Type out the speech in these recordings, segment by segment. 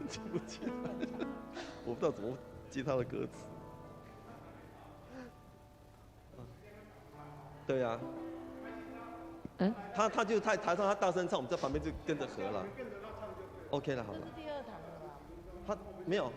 記不起來，我不知道怎麼記他的歌詞。對呀。嗯。他就在台上，他大聲唱，我們在旁邊就跟着和了。OK 了，好了。第二堂了。他沒有。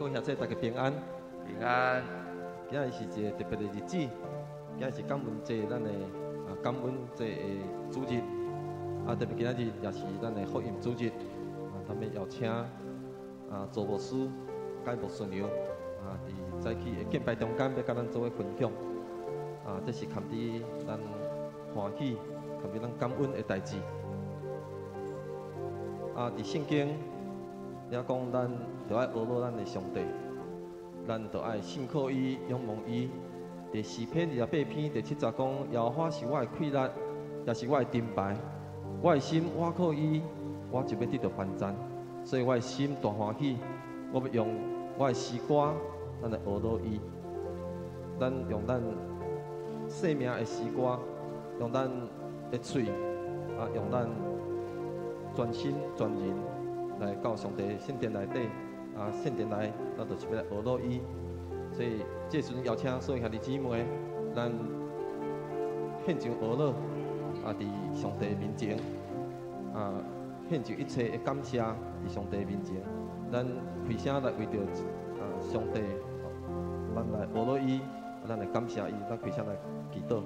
各位兄弟，大家平安。平安。今日是一个特別的日子，今日是感恩節，咱的感恩節的主日。特別今仔日也是咱的福音主日。咱欲邀請周牧師、佮牧師娘佇早起的敬拜中間，欲佮咱做伙分享。這是堪得咱歡喜、堪得咱感恩的代誌。佇聖經也講，咱著愛呵咾咱的上帝，咱著愛信靠伊、仰望伊。佇詩篇28篇第7節講：耶和華是我的氣力，也是我的盾牌。我的心倚靠伊，我就欲得著幫贊。所以我的心大歡喜，我欲用我的詩歌，咱來呵咾伊。咱用咱生命的詩歌，用咱的喙，用咱全心全人來到上帝聖殿內底，聖殿內，咱就是欲來呵咾伊。所以這時陣邀請所有兄弟姊妹，咱獻上呵咾，佇上帝面前，獻上一切的感謝佇上帝面前，咱開聲來為著上帝，咱來呵咾伊，咱來感謝伊，咱開聲來祈禱。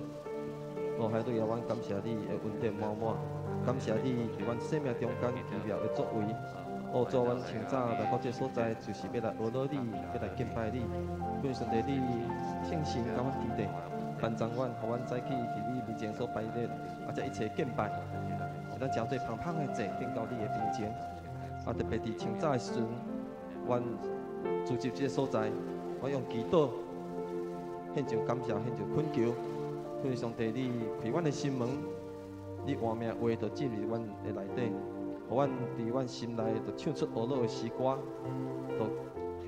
哦，哈利路亞，阮感謝你的恩典滿滿，感謝你佇阮生命中間奇妙的作為。哦，主，阮清早來到這所在，就是欲來呵咾你，欲來敬拜你。願上帝你聖神佮阮佇咧，幫助阮，予阮早起佇你面前所擺的，這一切敬拜，是咱誠做芳芳的祭，獻到你的面前。特別佇清早的時陣，阮聚集這个所在，阮用祈禱獻上感謝，獻上懇求。願上帝你開阮的心門，你活命話就進入阮的內底，予阮佇阮心內就唱出呵咾的詩歌，就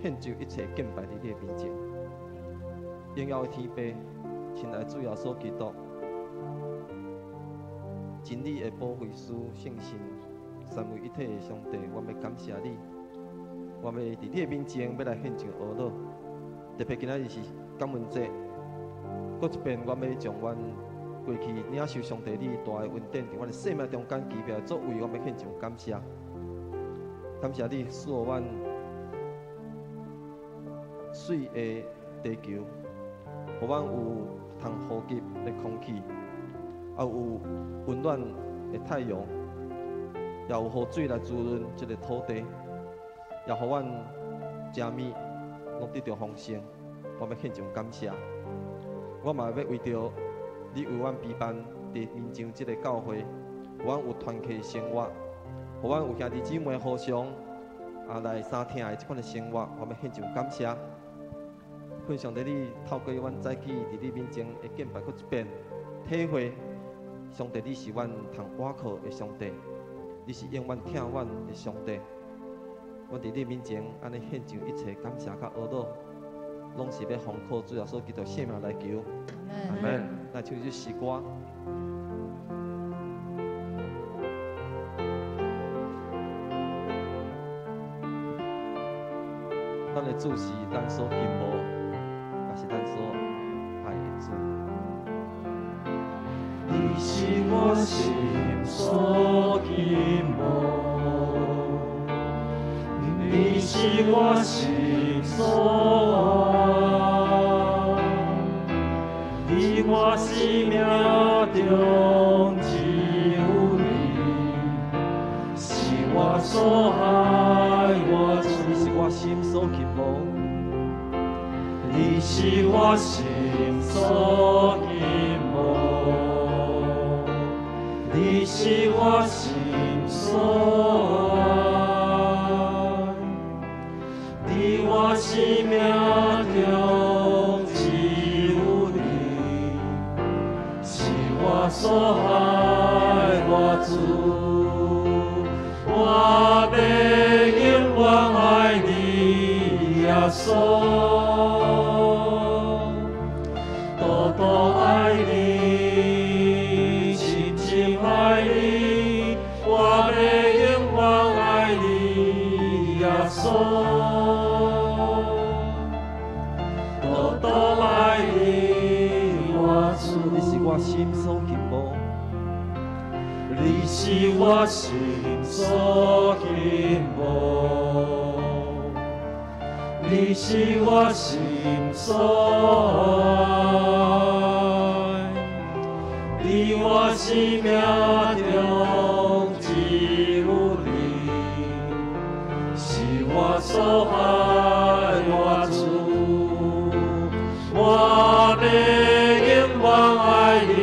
獻上一切敬拜佇你的面前。榮耀的天父，親愛主耶穌基督，真理的保惠師聖神三位一體的上帝，我欲感謝你，我欲佇你的面前欲來獻上呵咾。特別今仔日是感恩節，閣一遍我欲將阮過去領受上帝你大的恩典，佇阮的生命中間奇妙的作為，我欲獻上感謝。感謝你賜予阮媠的地球，予阮有通呼吸的空氣，也有溫暖的太陽，也有雨水來滋潤這个土地，也予阮食物攏得著豐盛。我欲獻上感謝。我嘛欲為著你為阮備辦佇民上這个教會，予阮有團契生活，予阮有兄弟姊妹互相來相疼的這款的生活，我欲獻上感謝。願上帝你透過阮早起佇你面前的敬拜，閣一遍體會上帝你是阮通倚靠的上帝，你是永遠疼阮的上帝。阮佇你面前按呢獻上一切感謝佮呵咾，攏是欲奉靠主耶穌基督聖名來求。阿門。來唱這首詩歌。咱的主是咱所敬慕，也是咱所愛的主。你是我心所敬慕，你是我心所愛，佇我生命中只有你，是我所愛我主。你是我心所敬慕，你是我心所敬慕，你是我心所愛，佇我生命中只有你，是我所愛我主，我欲永遠愛你耶穌。多多愛你，深深愛你，我欲永遠愛你耶穌。多多愛你我主。你是我心所敬慕，你是我心所敬慕，你你是我心所愛，佇我生命中只有你，是我所愛我主，我欲永遠愛你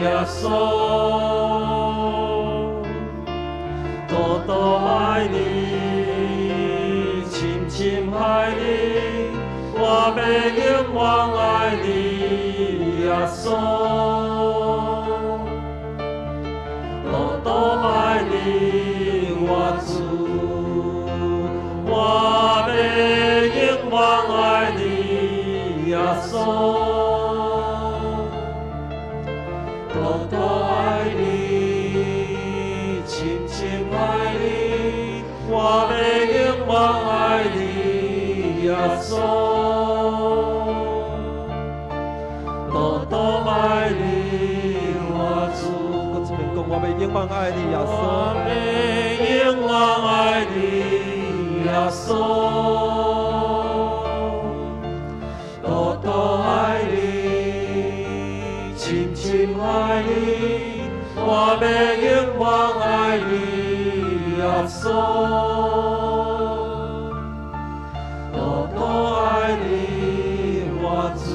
耶穌，獨獨愛你，深深愛你，我欲永遠愛你耶穌，獨獨愛你我主，我欲永遠愛你耶穌，獨獨愛你，深深愛你，我欲永遠愛你耶穌，獨獨愛你我主。閣這邊講，我欲永遠愛你耶穌。我欲永遠愛你耶穌，獨獨愛你，深深愛你，我欲永遠愛你耶穌，獨獨愛你我主，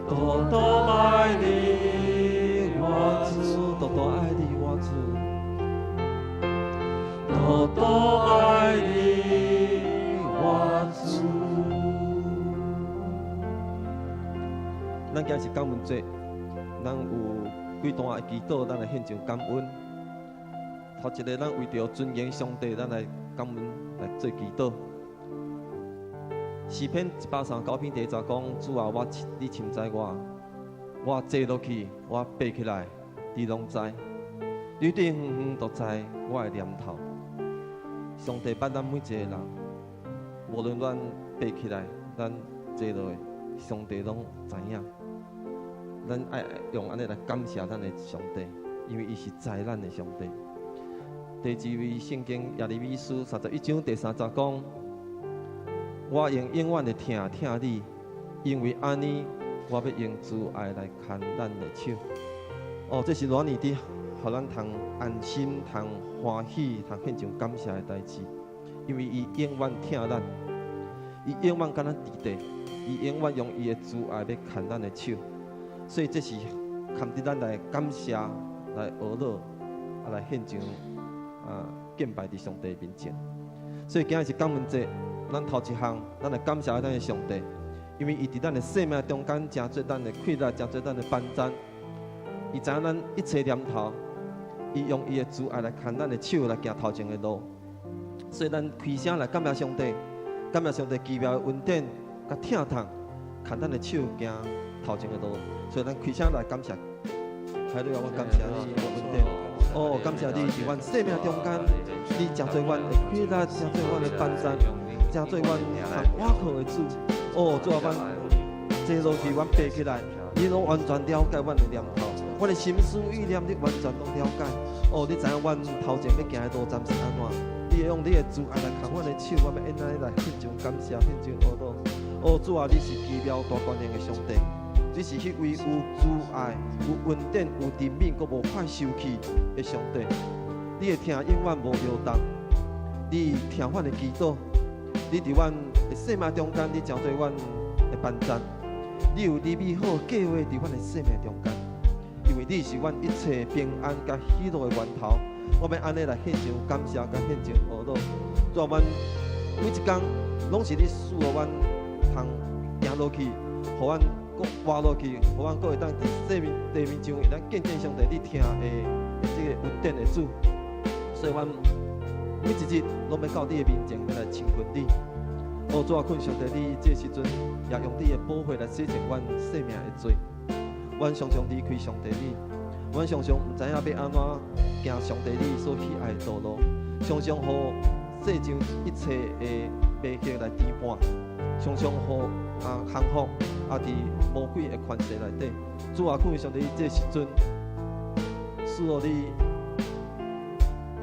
獨獨愛你我主，獨獨愛你我主，獨獨愛你我主。咱今日是感恩節，咱有幾段的祈禱，咱來獻上感恩。頭一个，咱為著尊榮上帝，咱來感恩來做祈禱。詩篇139篇第一節講：主啊，你深知我，我坐落去，我爬起來，你攏知。你對遠遠都知我的念頭。上帝捌咱每一个人，無論咱爬起來，咱坐落去，上帝攏知影。咱愛用按呢來感謝咱的上帝，因為伊是知咱的上帝。第二位聖經耶利米書31章第3節講：我用永遠的疼疼你，因為按呢，我欲用慈愛來牽咱的手。哦，這是偌爾的，予咱通安心、通歡喜、通獻上感謝的代誌。因為伊永遠疼咱，伊永遠佮咱佇底，伊永遠用伊的慈愛欲牽咱的手。所以這是堪得咱來感謝、來呵咾、來獻上敬拜佇上帝面前。所以今日是感恩節，咱頭一項，咱來感謝咱的上帝，因為伊佇咱的生命中間，成做咱的氣力，成做咱的幫贊。伊知影咱一切念頭，伊用伊的慈愛來牽咱的手來行頭前的路。所以咱開聲來感謝上帝，感謝上帝奇妙的恩典，佮疼痛，牽咱的手行頭前的路。所以咱開聲來感謝，哈利路亞，我感謝你的恩典。哦，感謝你佇阮生命中間，你成做阮的氣力，成做阮的幫贊，成做阮通倚靠的主。哦，主啊，阮坐落去，阮爬起來，你攏完全了解阮的念頭，阮的心思意念，你完全攏了解。哦，你知影阮頭前欲行的路站是按怎？你會用你的慈愛來牽阮的手，我欲按呢來獻上感謝，獻上呵咾。哦，主啊，你是奇妙大權能的上帝，你是彼位有慈愛、有恩典、有憐憫、閣無快受氣的上帝。你的疼永遠無搖動，你聽阮的祈禱，你佇阮的生命中間，你成做阮的幫贊。你有你美好的計劃佇阮的生命中間，因為你是阮一切平安佮喜樂的源頭。我欲按呢來獻上感謝，佮獻上呵咾。主啊，阮每一工攏是你賜予阮通行落去，予阮閣活落去，予阮閣會當佇生命地面上會當見證上帝你疼的這个恩典的主。所以，阮每一日攏欲到你的面前來親近你。哦，主啊，懇上帝，你這時陣也用你的寶血來洗淨阮生命的罪。阮常常離開上帝你，阮常常毋知影欲按怎行上帝你所喜愛的道路，常常予世上一切的迷惑來牽絆，常常予降服佇魔鬼的權勢內底。主啊，懇上帝，你這時陣賜予你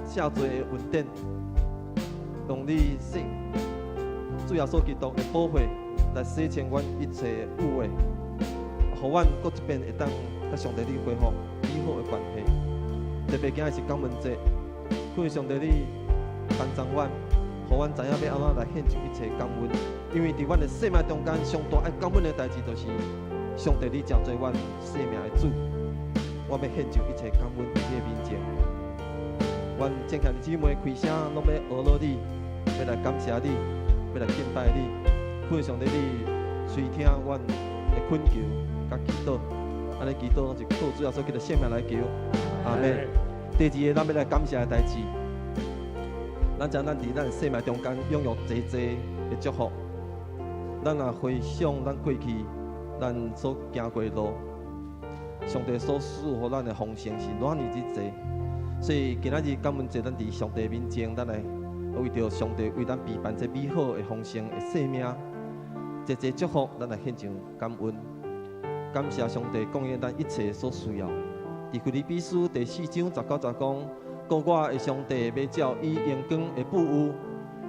赦罪的恩典，用你聖主耶穌基督的寶血來洗清阮一切的污穢，予阮閣一遍會當佮上帝你恢復美好的關係。特別今日是感恩節，懇上帝你幫助阮，予阮知影欲按怎來獻上一切感恩。因為佇阮的生命中間，上大愛感恩的代誌，就是上帝你成做阮生命的主。我欲獻上一切感恩佇你的面前。阮眾兄弟姊妹開聲，攏欲阿羅你，欲來感謝你，欲來敬拜你。懇上帝你垂聽阮的懇求佮祈禱，按呢祈禱攏是靠主耶穌基督聖名來求，阿們。第二个，咱欲來感謝的代誌，咱知咱佇咱生命中間擁有濟濟的祝福。咱若回想咱過去，咱所行過的路，上帝所賜予咱的豐盛是偌爾之濟。所以今仔日感恩節，咱佇上帝面前，咱來為著上帝為咱備辦這美好的豐盛的生命，濟濟祝福，咱來獻上感恩，感謝上帝供應咱一切所需要。佇腓立比書第四章19節講：故我的上帝欲照伊榮光的富有，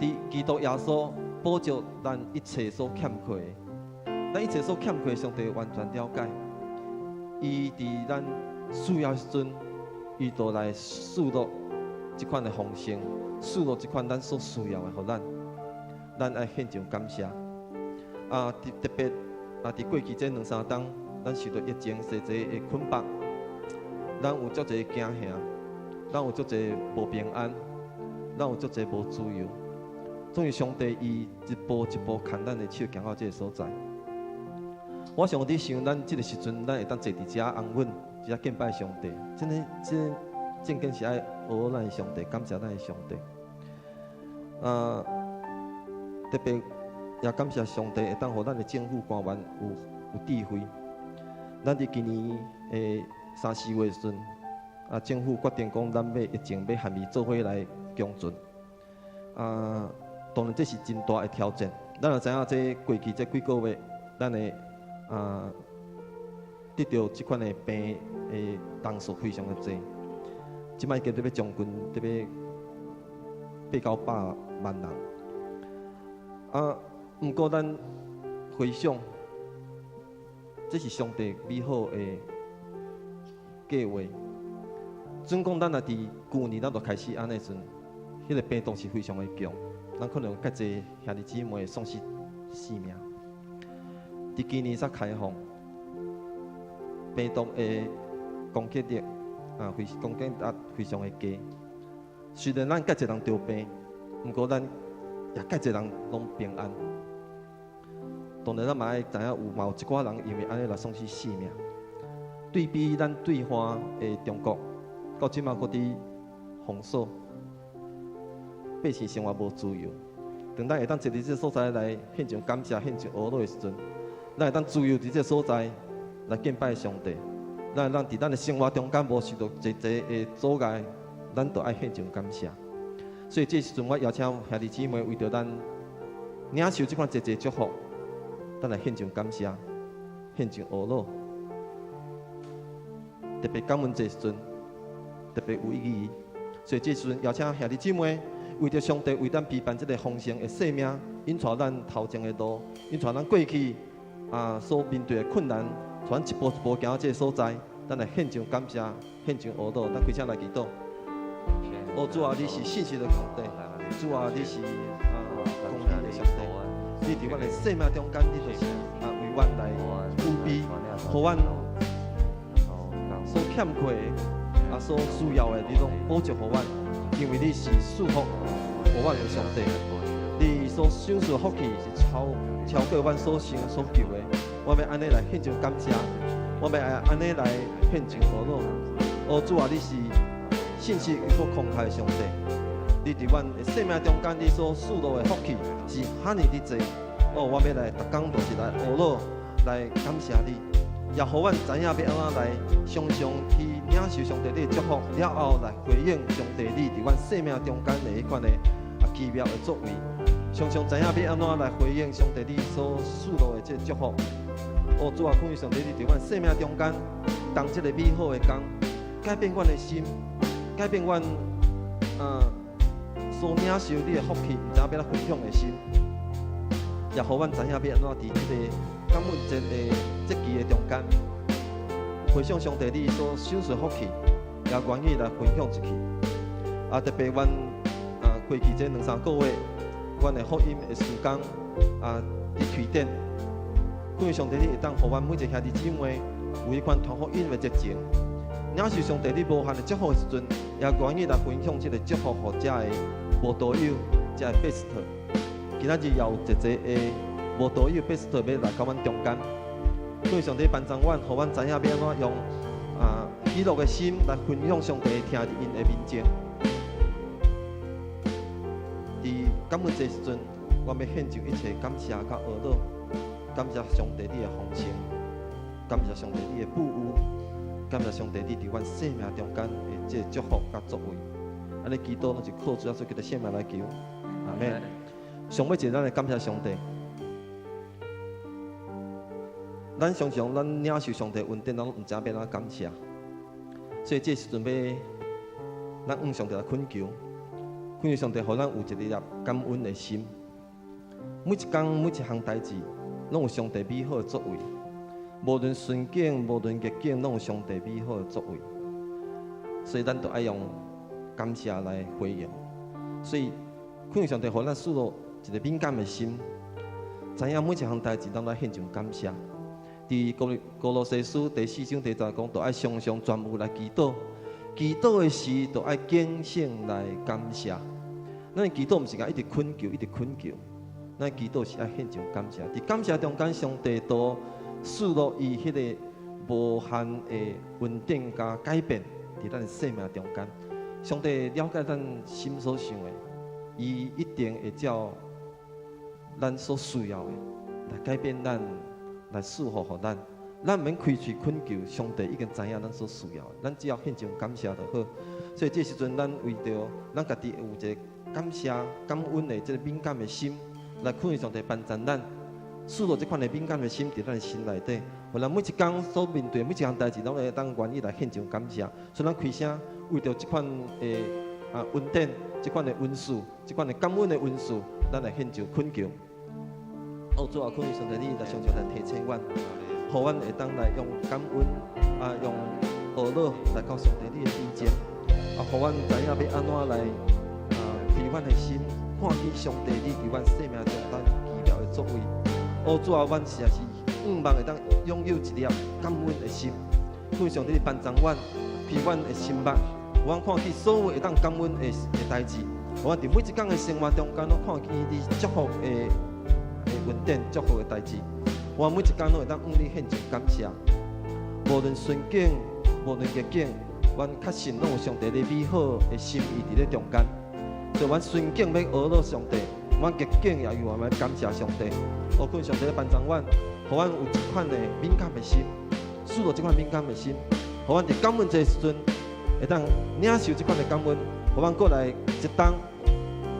佇基督耶穌補足咱一切所欠缺的。咱一切所欠缺，上帝完全了解。伊佇咱需要時陣，伊就來賜落這款的豐盛，賜落這款咱所需要的，予咱。咱愛獻上感謝。啊，特特別啊，佇過去這兩三冬，咱受到疫情濟濟的捆綁，咱有足濟驚嚇，咱有足濟無平安，咱有足濟無自由。終於上帝伊一步一步牽咱的手行到這个所在。我想你想，咱這个時陣，咱會當坐佇遮安穩，佇遮敬拜上帝，真的，這正經是愛阿羅咱的上帝，感謝咱的上帝。啊，特別也感謝上帝會當予咱的政府官員有智慧。咱佇今年的三四月時陣，啊，政府決定講咱欲疫情欲和伊做伙來共存。啊，當然這是真大的挑戰。咱也知影這過去這幾個月，咱的得著這款的病的人數非常的濟，這擺已經欲將近欲八九百萬人。啊，毋過咱回想，這是上帝美好的計劃。準講咱若佇舊年咱就開始按呢時陣，彼個病毒是非常的強，咱可能有較濟兄弟姊妹喪失性命。佇今年才開放，病毒的攻擊力啊，非攻擊力非常的低。雖然咱較濟人著病，毋過咱也較濟人攏平安。當然，咱嘛愛知影有嘛有一寡人因為按呢來喪失性命。對比咱對岸的中國，到這馬閣佇封鎖，百姓生活無自由。當咱會當坐佇這个所在來獻上感謝、獻上阿羅的時陣，咱會當自由佇這个所在來敬拜上帝。咱會當佇咱的生活中間無受到濟濟的阻礙，咱都愛獻上感謝。所以這時陣，我邀請兄弟姊妹為著咱領受這款濟濟祝福，咱來獻上感謝，獻上阿羅。特別感恩節時陣，特別有意義。所以這時陣邀請兄弟姊妹，為著上帝為咱備辦這个豐盛的生命，引帶咱頭前的路，引帶咱過去所面對的困難，帶咱一步一步行到這个所在，咱來獻上感謝，獻上阿羅，咱開聲來祈禱。哦，主啊，你是信實的上帝，主啊，你是公義的上帝，你佇阮的生命中間，你就是為阮來預備，予阮所欠缺的，所需要的，你攏補足予阮，因為你是賜福予阮的上帝，你所賞賜的福氣是超過阮所想所求的。我欲按呢來獻上感謝，我欲按呢來獻上阿羅。哦，主啊，你是信實閣慷慨的上帝，你佇阮的生命中間，你所賜落的福氣是遐爾的濟。哦，我欲來逐工都是來阿羅，來感謝你，也予阮知影欲按怎來常常去領受上帝你的祝福，了後來回應上帝你佇阮生命中間的彼款的奇妙的作為，常常知影欲按怎來回應上帝你所賜落的這個祝福。哦，主啊，感謝上帝你佇阮生命中間動這个美好的工，改變阮的心，改變阮所領受你的福氣，毋知影欲按怎分享的心，也予阮知影欲按怎佇這个感恩節的節期的中間，回想上帝你所賞賜福氣，也願意來分享出去。啊，特別阮啊過去這兩三個月，阮的福音的事工啊，佇推展，感謝上帝你會當予阮每一個兄弟姊妹有彼款傳福音的熱情。領受上帝你無限的祝福的時陣，也願意來分享這个祝福予遮的無道友，遮的 pastor。今仔日也有一個的無道友 pastor 欲來到阮中間，感謝上帝幫助阮，予阮知影欲按怎用啊喜樂的心來分享上帝聽佇𪜶的面前。佇感恩節時陣，我欲獻上一切感謝佮呵咾，感謝上帝你的豐盛，感謝上帝你的富有，感謝上帝你佇阮生命中間的這个祝福佮作為。按呢祈禱攏是靠主耶穌基督聖名來求，阿們。上尾一個，咱來感謝上帝。咱常常咱領受上帝恩典，咱攏毋知影欲按怎感謝，所以這時陣欲咱向上帝來懇求，懇求上帝予咱有一粒感恩的心。每一工每一項代誌，攏有上帝美好的作為。無論順境，無論逆境，攏有上帝美好的作為。所以咱都愛用感謝來回應。所以懇求上帝予咱賜予一个敏感的心，知影每一項代誌，咱來獻上感謝。佇歌歌羅西書第四章第十講，都愛常常全部來祈禱，祈禱的時都愛警醒來感謝。咱祈禱毋是講一直懇求，一直懇求，咱祈禱是愛獻上感謝。佇感謝中間，上帝都賜予伊彼个無限的恩典佮改變，佇咱的生命中間。上帝了解咱心所想的，伊一定會照咱所需要的來改變咱。來賜福予咱，咱毋免開喙懇求，上帝已經知影咱所需要的，咱只要獻上感謝就好。所以這時陣，咱為著咱家己有一个感謝、感恩的這个敏感的心，來懇求上帝幫助咱，賜予這款的敏感的心佇咱的心內底，予咱每一工所面對每一項代誌，攏會當願意來獻上感謝。所以咱開聲為著這款的啊恩典、這款的恩賜、這款的感恩的恩賜，咱來獻上懇求。哦，主啊，懇求上帝，你來常常來提醒阮，予阮會當來用感恩啊，用呵咾來到上帝你的面前，啊，予阮知影欲按怎來啊，開阮的心，看見上帝你佇阮生命中間奇妙的作為。哦，主啊，阮實在是向望會當擁有一粒感恩的心，懇求上帝你幫助阮，開阮的心目，予阮看見所有會當感恩的代誌，予阮佇每一工的生活中間，攏看見你祝福的恩典祝福的代誌，我每一工攏會當向你獻上感謝。無論順境，無論逆境，阮確信攏有上帝的美好的心意佇咧中間。所以，阮順境欲呵咾上帝，阮逆境也猶原欲感謝上帝。哦，懇上帝幫助阮，予阮有這款的敏感的心，賜予這款敏感的心，予阮佇感恩節的時陣，會當領受這款的感恩，予阮過來一冬，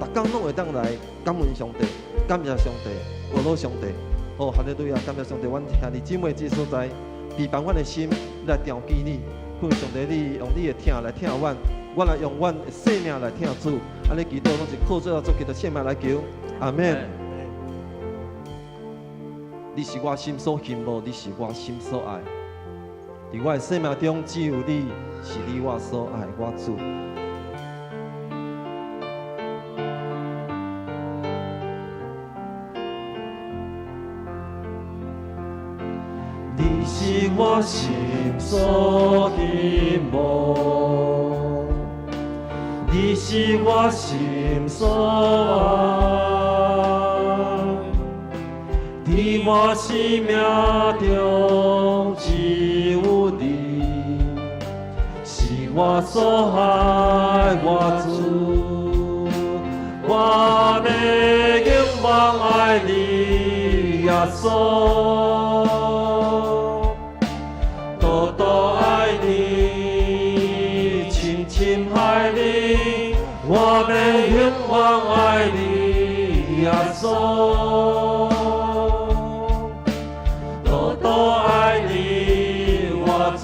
逐工攏會當來感恩上帝，感謝上帝。呵咾上帝，哦，哈利路亞！感謝上帝，阮兄弟姊妹這所在，預備阮的心來朝見你。懇上帝，你用你的疼來疼阮，阮來用阮的生命來疼主。按呢祈禱攏是靠主耶穌基督聖名來求，阿們。你是我心所欣慕，你是我心所愛。佇我的生命中，只有你是你我所愛，我主。你是我心所欣慕，你是我心所愛，佇我生命中只有你，是我所愛，我主，我欲永遠愛你，耶穌。多多愛你，深深愛你，我欲永遠愛你，耶穌。多多愛你，我主，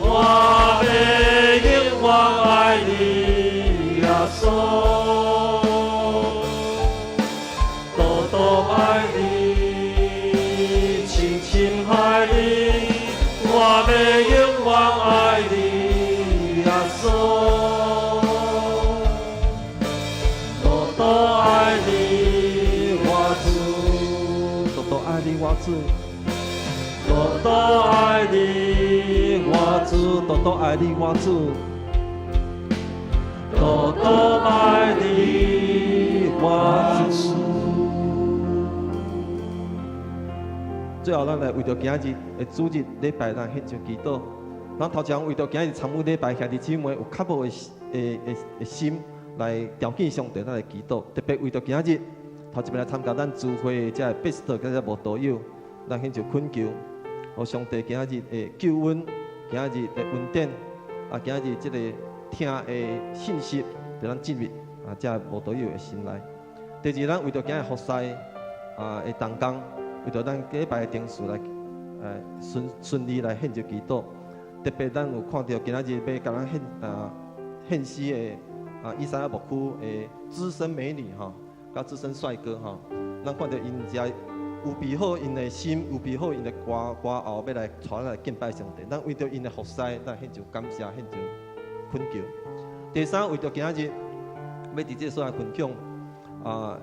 我欲永遠愛你，耶穌。愛你，我主。獨獨愛你，我主，獨獨愛你，我主。獨獨愛你，我主。最後，咱來為著今日的主日禮拜，咱獻上祈禱。咱頭前為著今日參與禮拜兄弟姊妹有較無的心來朝見上帝，咱來祈禱。特別為著今日頭一擺來參加咱聚會的這個 pastor 佮這慕道友，咱獻上懇求，予上帝今日的救恩，今日的恩典，啊，今日這個聽的信息，予咱進入啊，這慕道友的心內。第二，咱為著今日服侍啊的同工，為著咱禮拜的程序來，順順利來獻上祈禱。特別咱有看著今仔日欲共咱獻詩的啊，以賽亞牧區的資深美女吼，佮資深帥哥吼，咱看著𪜶遮預備好𪜶的心，預備好𪜶的歌歌喉，欲來帶咱來敬拜上帝。咱為著𪜶的服侍，咱獻上感謝，獻上懇求。第三，為著今仔日欲佇這個所在分享啊，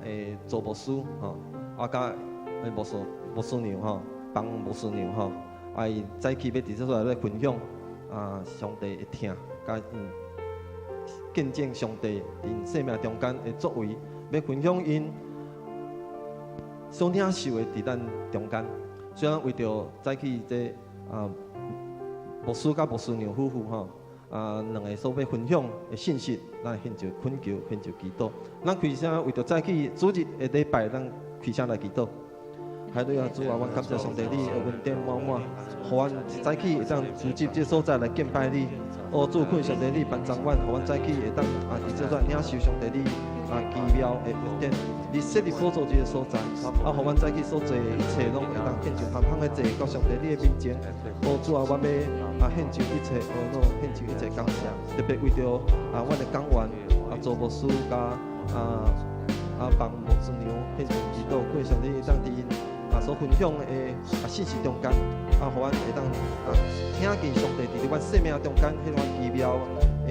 做牧師吼，啊，佮牧師牧師娘吼，幫牧師娘吼，啊，伊早起欲佇這所在來分享啊，上帝的疼，佮見證上帝佇生命中間的作為，欲分享𪜶所領受的佇咱中間。所以咱為著早起這啊牧師佮牧師娘夫婦吼，啊兩个所欲分享的信息，咱獻上懇求，獻上祈禱。咱開聲為著早起主日的禮拜，咱開聲來祈禱。哈利路亞，主啊，阮感謝上帝，你的恩典滿滿，予阮一早起會當聚集這所在來敬拜你。哦，主，懇上帝你幫助阮，予阮早起會當啊，佇這所在領受上帝你啊奇妙的恩典。你設立寶座這个所在，啊，予阮早起所做的一切攏會當獻上香香的祭到上帝你的面前。哦，主啊，阮欲啊獻上一切呵咾，獻上一切感謝。特別為著啊，阮的講員啊，做牧師佮啊啊幫牧師娘獻上祈禱，懇上帝會當佇𪜶啊所分享的啊信息中間，啊，予阮會當啊聽見上帝佇阮生命中間彼款奇妙的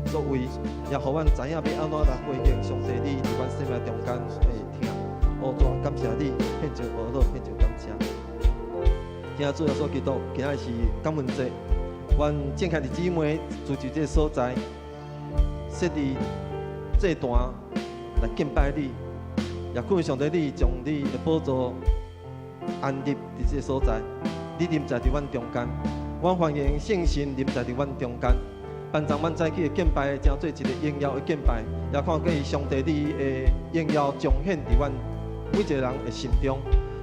作為，也予阮知影欲按怎來回應上帝你佇阮生命中間的疼。哦，主啊，感謝你，獻上呵咾，獻上感謝。聽主耶穌基督，今仔日是感恩節，阮眾兄弟姊妹聚集這个所在，設立祭壇來敬拜你，也懇上帝你將你的寶座安立佇這个所在，你臨在佇阮中間，阮歡迎聖神臨在佇阮中間，幫助阮早起的敬拜，成做一个榮耀的敬拜，也看見上帝你的榮耀彰顯佇阮每一个人的心中。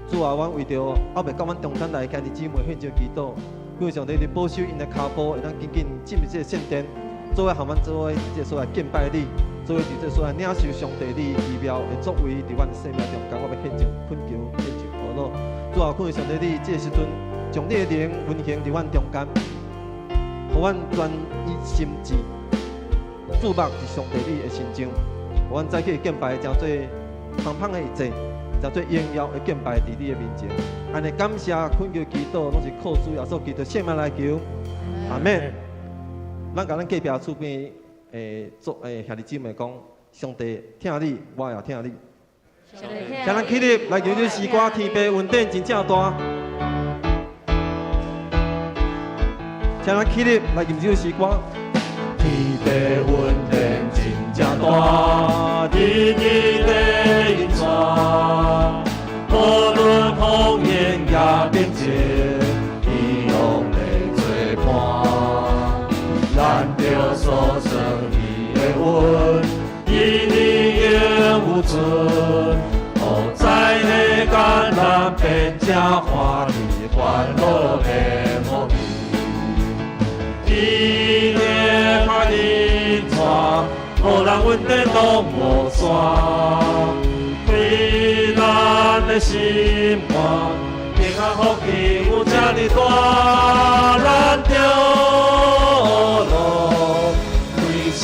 主啊，阮為著猶未到阮中間來的兄弟姊妹獻上祈禱，求上帝你保守𪜶的跤步，會當緊緊進入這个聖殿，做伙和阮做伙佇這个所在敬拜你，做伙佇這个所在領受上帝你奇妙的作為佇阮的生命中間，我欲獻上懇求，獻上呵咾。主啊，懇求上帝你這个時陣，將你的靈運行佇阮中間，予阮專一心志，注目佇上帝你的身上，予阮早起敬拜成做香香的祭，成做榮耀的敬拜佇你的面前。按呢感謝懇求祈禱，攏是靠主耶穌基督聖名來求，阿們。咱共咱隔壁厝邊的做兄弟姊妹講，上帝疼你，我也疼你。請咱起立來吟這詩歌，天父恩典真正大。請咱起立來吟這詩歌。天父恩典真正大，日日咧引帶，無論風雨也平靜，伊攏咧做伴。咱著數算伊的恩，一年永有存。哦，在彼艱難變成歡喜，煩惱變無去。伊咧較引帶，予人恩典攏無散，開咱的心肝，平安福氣有這呢大，咱著樂，開聲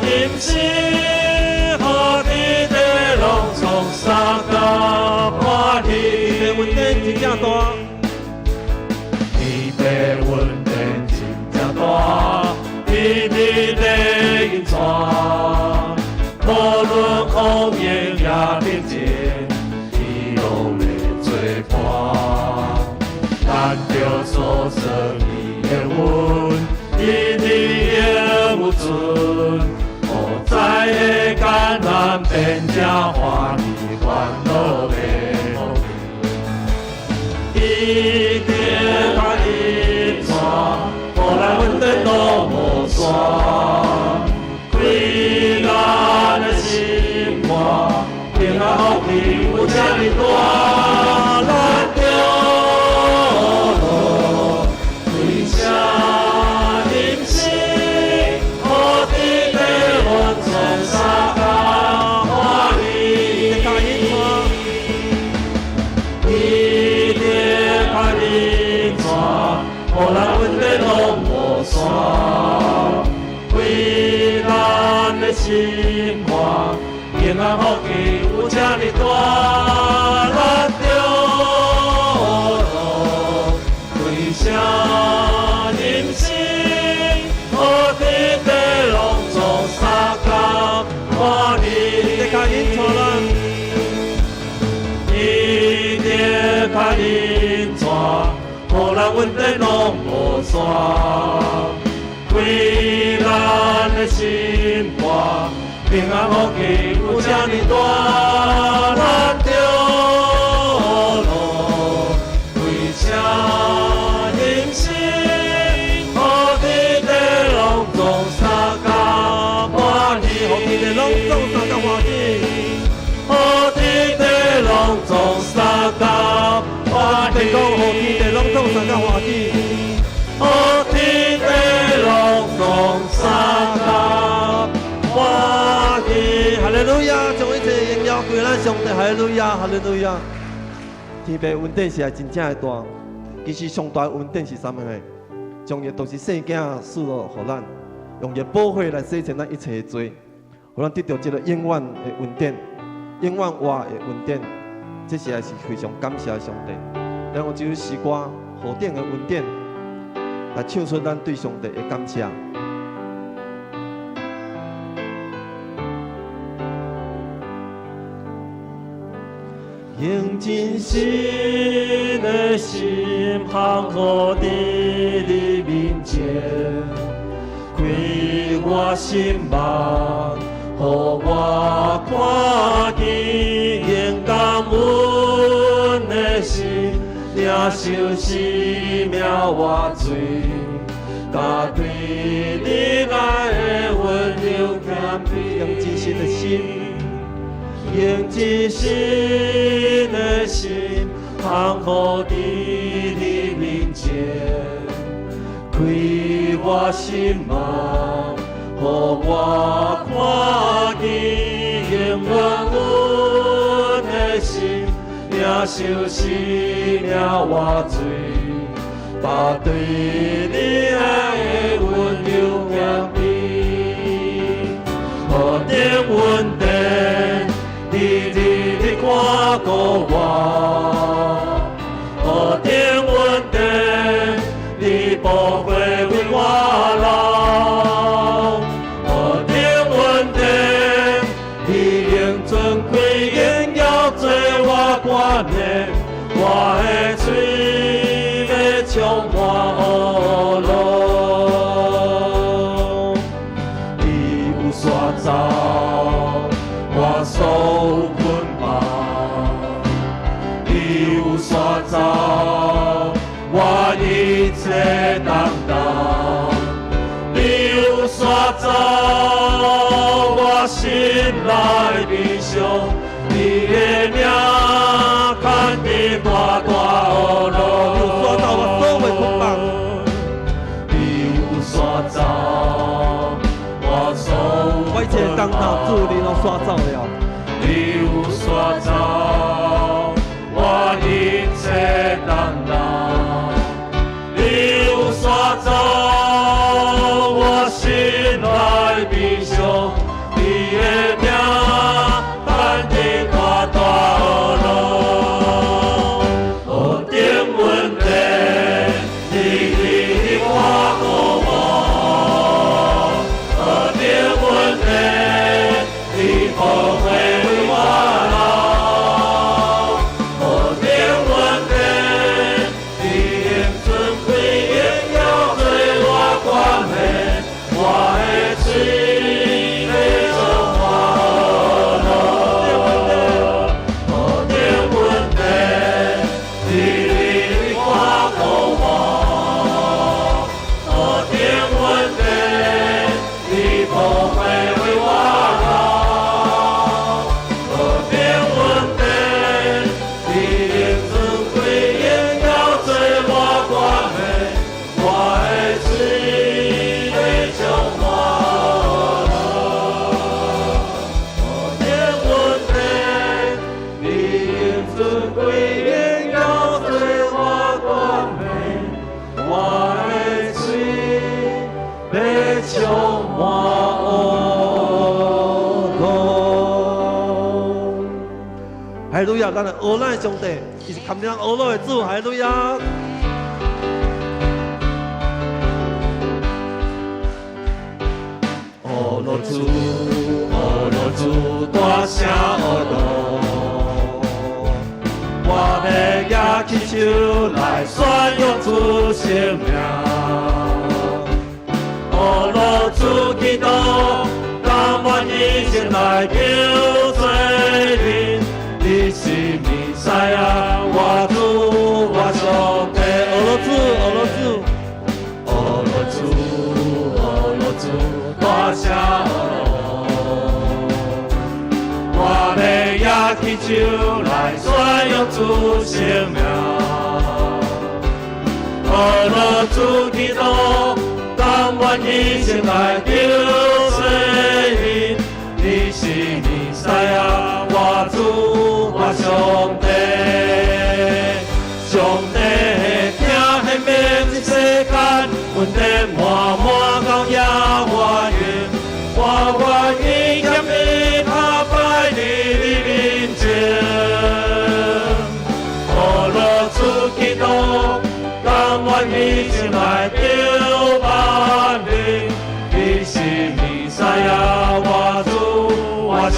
吟詩，予天地攏創相共歡喜。天父恩典真正大，天父恩典真正大，日日咧引帶，無論風雨也平靜，伊攏咧做有存，无知的艰难变成歡喜，煩惱變福氣。伊的較恩帶，予咱恩典攏無煞，開咱的心肝，平安福氣有遮爾大，咱著落開聲吟詩，予天地攏總相共歡喜。伊的較恩帶，予咱恩典攏無煞，開咱的心肝，平安福氣有遮爾大，咱著落開聲吟詩，予天地攏總相共歡喜。的較恩帶咱。伊的較恩帶，予咱恩典攏無煞，開咱的心肝，平安福氣有遮爾大，咱著落開聲吟詩，予天地攏總相共歡喜，予天地攏總相共歡喜。予天地攏總相共歡喜，講予天地攏總相共歡喜。予天地攏總相共歡喜。哈利路亞，將一切榮耀歸咱上帝。哈利路亞，哈利路亞。天父恩典是愛真正的大，其實上大的恩典是啥物呢？將伊獨生細囝賜落予咱，用伊寶血來洗淨咱一切的罪，予咱得著這個永遠的恩典，永遠活的恩典。這是還是非常感謝上帝。咱用這首詩歌何等的恩典，來唱出咱對上帝的感謝。用真實的心降服佇你面前，開我心目，予我看見，用感恩的心，領受生命活水，佮對你愛的溫柔謙卑。用真實的心。用真實的心，降服佇你面前，開我心目，予我看見，用感恩的心，領受生命活水，把對你愛的溫柔謙卑，何等恩典！日日你看顧我，何等恩典，你寶血為我流，何等恩典，你用尊貴榮耀做我冠冕，我的喙欲充滿呵樂。你有刷走我所有捆綁，你有刷走我一切擔當，你有刷走我心內悲傷，你的名牽伫大大呵樂。你有刷走我所有的捆綁，你有刷走我所有我一切擔當，主你攏刷走了。你有刷走我一切擔當，你有刷走我心內悲傷，你的名亞！咱來學咱的上帝，伊是堪咱學落的主，哈利路亞！學落主，學落主，大聲學落，我欲舉起手來宣揚主聖名。學落主基督，甘願犧牲來救罪人，你是彌賽亞，我主我上帝。學落主，學落主，學落主，學落主，大聲學落，我欲舉起手來宣揚主聖名。學落主基督，甘願犧牲來救罪人，你是彌賽亞，我主我上帝。上帝疼顯明這世間，恩典滿滿到耶和華，我願意謙卑下拜佇你面前。學落主基督，甘願犧牲來救萬民，你是彌賽亞，我主我上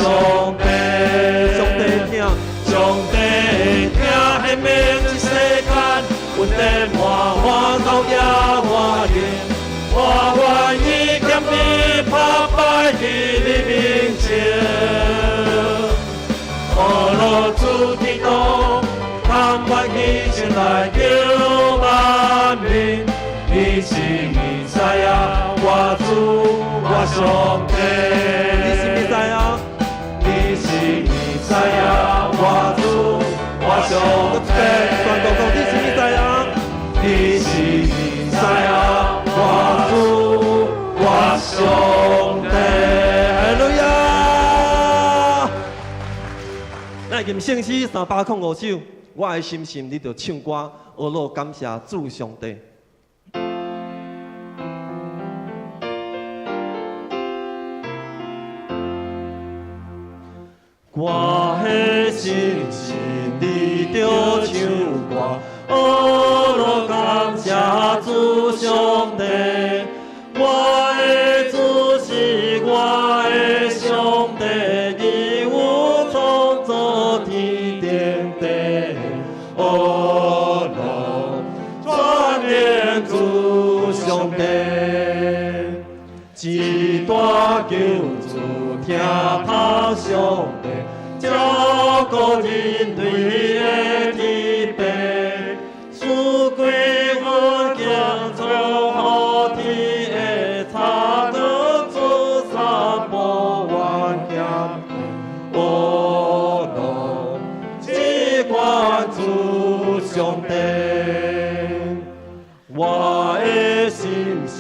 帝。上帝疼，上帝疼顯明這世間，恩典滿滿到耶和華，我願意謙卑下拜佇你面前。學落主基督，甘願犧牲來救萬民，你是彌賽亞，我主我上帝。你是彌賽亞，你是彌賽亞，我主我上帝。全國講你是彌賽亞，你是彌賽亞，我主我上帝。哈利路亞！咱吟聖詩305首，我的心心你著唱歌，學落感謝主上帝。我的心心你著唱歌，學落感謝主上帝。我的主是我的上帝，伊有創造天頂地，學落全能主上帝。一大救主疼惜上帝，照顧人類的天父，賜歸阮經創予天的差轉主三寶萬險，學落至關主上帝。我的心心，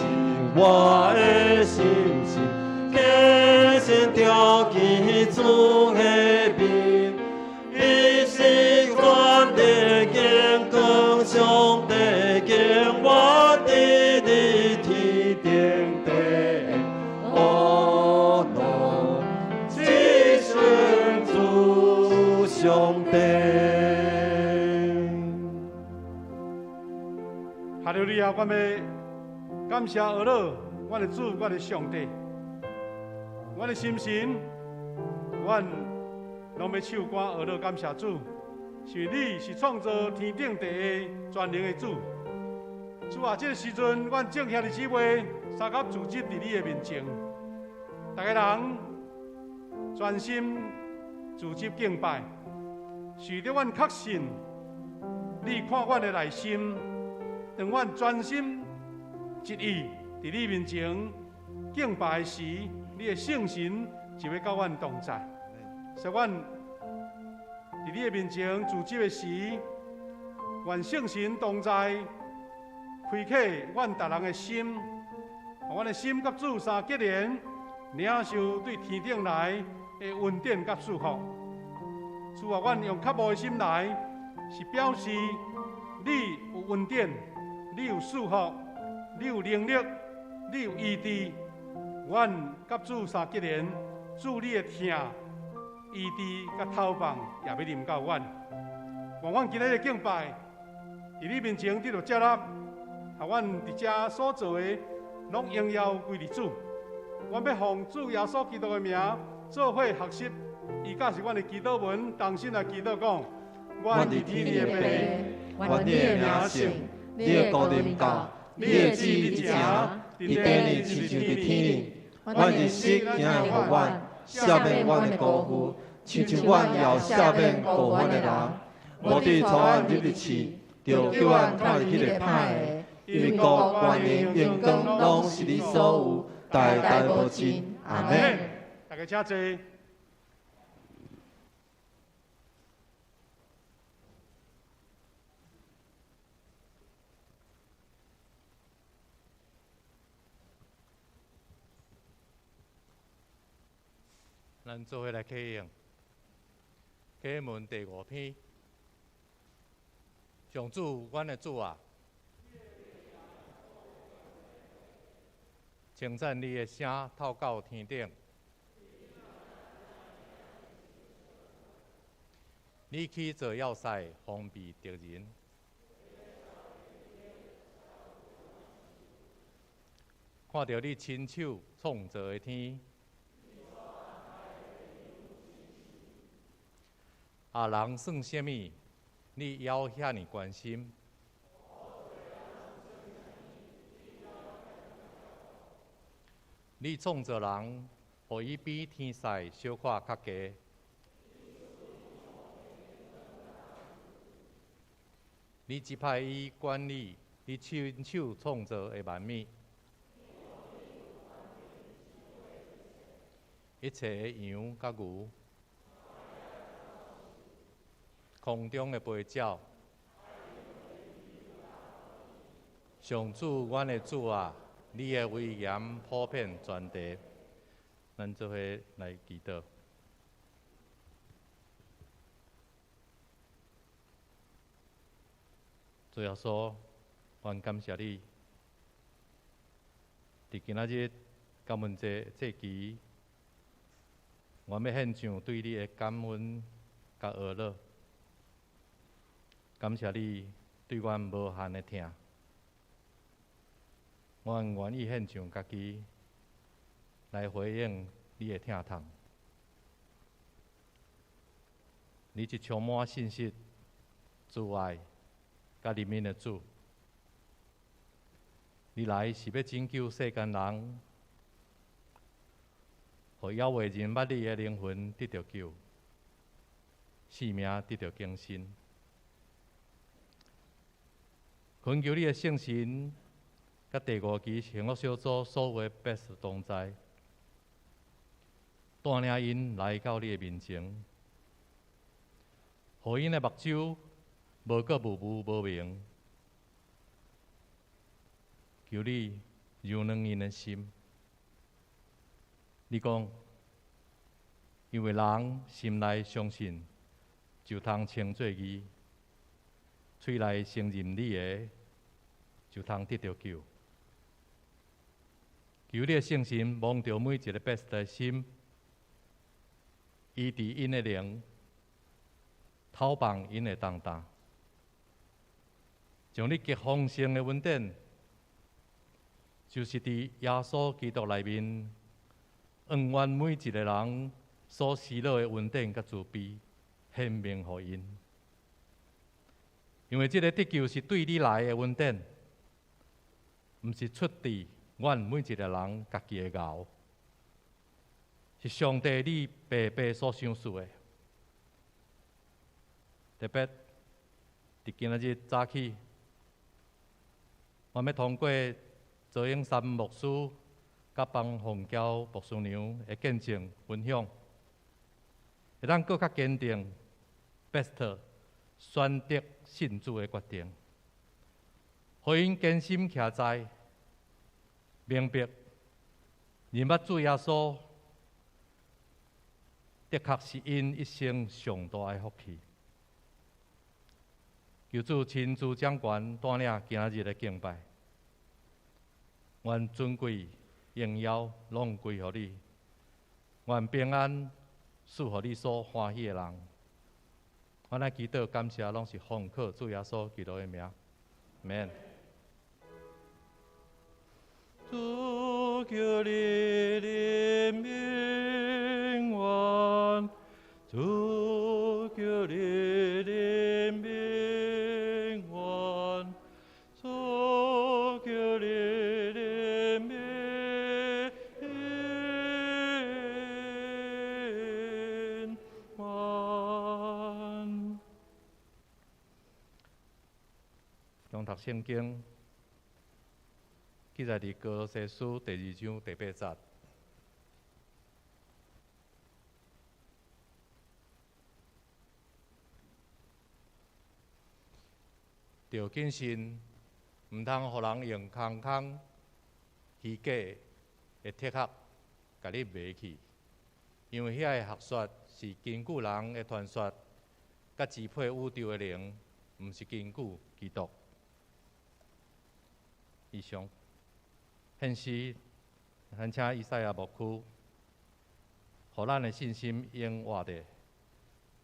我的心心，虔誠朝見主的面，伊是全能榮光上帝，永遠佇你天頂地，學落至尊主上帝。哈利路亞！我欲感謝阿樂，我的主，我的上帝，我的心神，阮攏欲唱歌阿樂感謝主，是你是創造天頂地的全能的主。主啊，這個時陣，阮眾兄弟姊妹相佮聚集佇你的面前，逐个人專心聚集敬拜，使得阮確信你看阮的內心。當阮專心一意佇你面前敬拜時，你的聖神就欲佮阮同在。使阮佇你的面前聚集的時，願聖神同在，開啟阮逐人的心，予阮的心佮主相結連，領受對天頂來的恩典佮祝福。主啊，阮用渴慕的心來，是表示你有恩典，你有祝福，你有能力，你有醫治。阮佮主相結連，主你的疼、醫治佮投放也欲臨到阮。願阮今日的敬拜，佇你面前得著接納，予阮佇遮所做的，攏榮耀歸予主。阮欲奉主耶穌基督的名，做伙學習，以下是阮的祈禱文，同心來祈禱講：願佇天的父，願你的名聖，你的國臨到，你的旨意佇行，佇地裡親像佇天裡。阮日食今日予阮，赦免阮的辜負，親像阮也有赦免辜阮的人。無得帶阮入去試，著救阮脫離彼個歹的。因為國、權能、榮光，攏是你所有，代代無盡。阿們。大家請坐。咱做伙來啟用啟文第五篇。上主，阮的主啊，稱讚你的聲透到天頂，你起造要塞，防備敵人，看著你親手創造的天。啊，人算啥物？你猶遐爾關心？你創造人，予伊比天使小可較低。你指派伊管理你親手創造的萬物，一切的羊佮牛。空中的飛鳥，上主，阮的主啊，你的威嚴普遍全地，咱做伙來祈禱。主耶穌，阮感謝你，佇今仔日感恩節祭期，阮欲獻上對你的感恩佮阿樂。感謝你對阮無限的疼，阮願意獻上家己來回應你的疼痛。你是充滿信實、慈愛、佮憐憫的主，你來是欲拯救世間人，予猶未認捌你的靈魂得著救，性命得著更新。懇求你的聖神，佮第五期幸福小組所有的 best 同在，帶領𪜶來到你的面前，予𪜶的目睭無閣霧霧無明，求你柔軟𪜶的心。你講，因為人心內相信，就通稱做義。喙內承認你的，就通得著救。求你的聖神摸著每一个 best 的心，醫治𪜶的靈，透放𪜶的重擔，將你極豐盛的恩典，就是佇耶穌基督內面，按阮每一个人所需要的恩典佮慈悲，顯明予𪜶。因為這个得救是對你來的恩典，毋是出自阮每一个人家己的熬，是上帝你白白所賞賜的。特別佇今仔日早起，我欲通過周永山牧師佮方鳳嬌牧師娘的見證分享，會當閣較堅定 best 選擇信主的決定，予𪜶堅心徛在，明白認捌主耶穌，的確是𪜶一生上大的福氣。求主親自掌權，帶領今仔日的敬拜，願尊貴榮耀攏歸予你，願平安賜予你所歡喜的人。我來祈禱感謝，攏是奉靠主耶穌基督的名，阿們。主求你憐憫阮，主求你憐憫阮，主求你憐憫阮。用讀聖經。記載佇歌羅西書第二章第八節。著謹慎，毋通予人用空空虛假的哲學，共你迷去，因為遐个學說是根據人的傳說，佮支配宇宙的靈，毋是根據基督。以上。現時，咱請以賽亞牧師，予咱的信心永活著。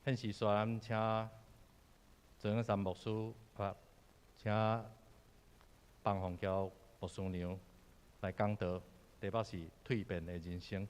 現時，煞咱請鄭永山牧師，啊，請彭鳳橋牧師娘來講道，題目是蛻變的人生。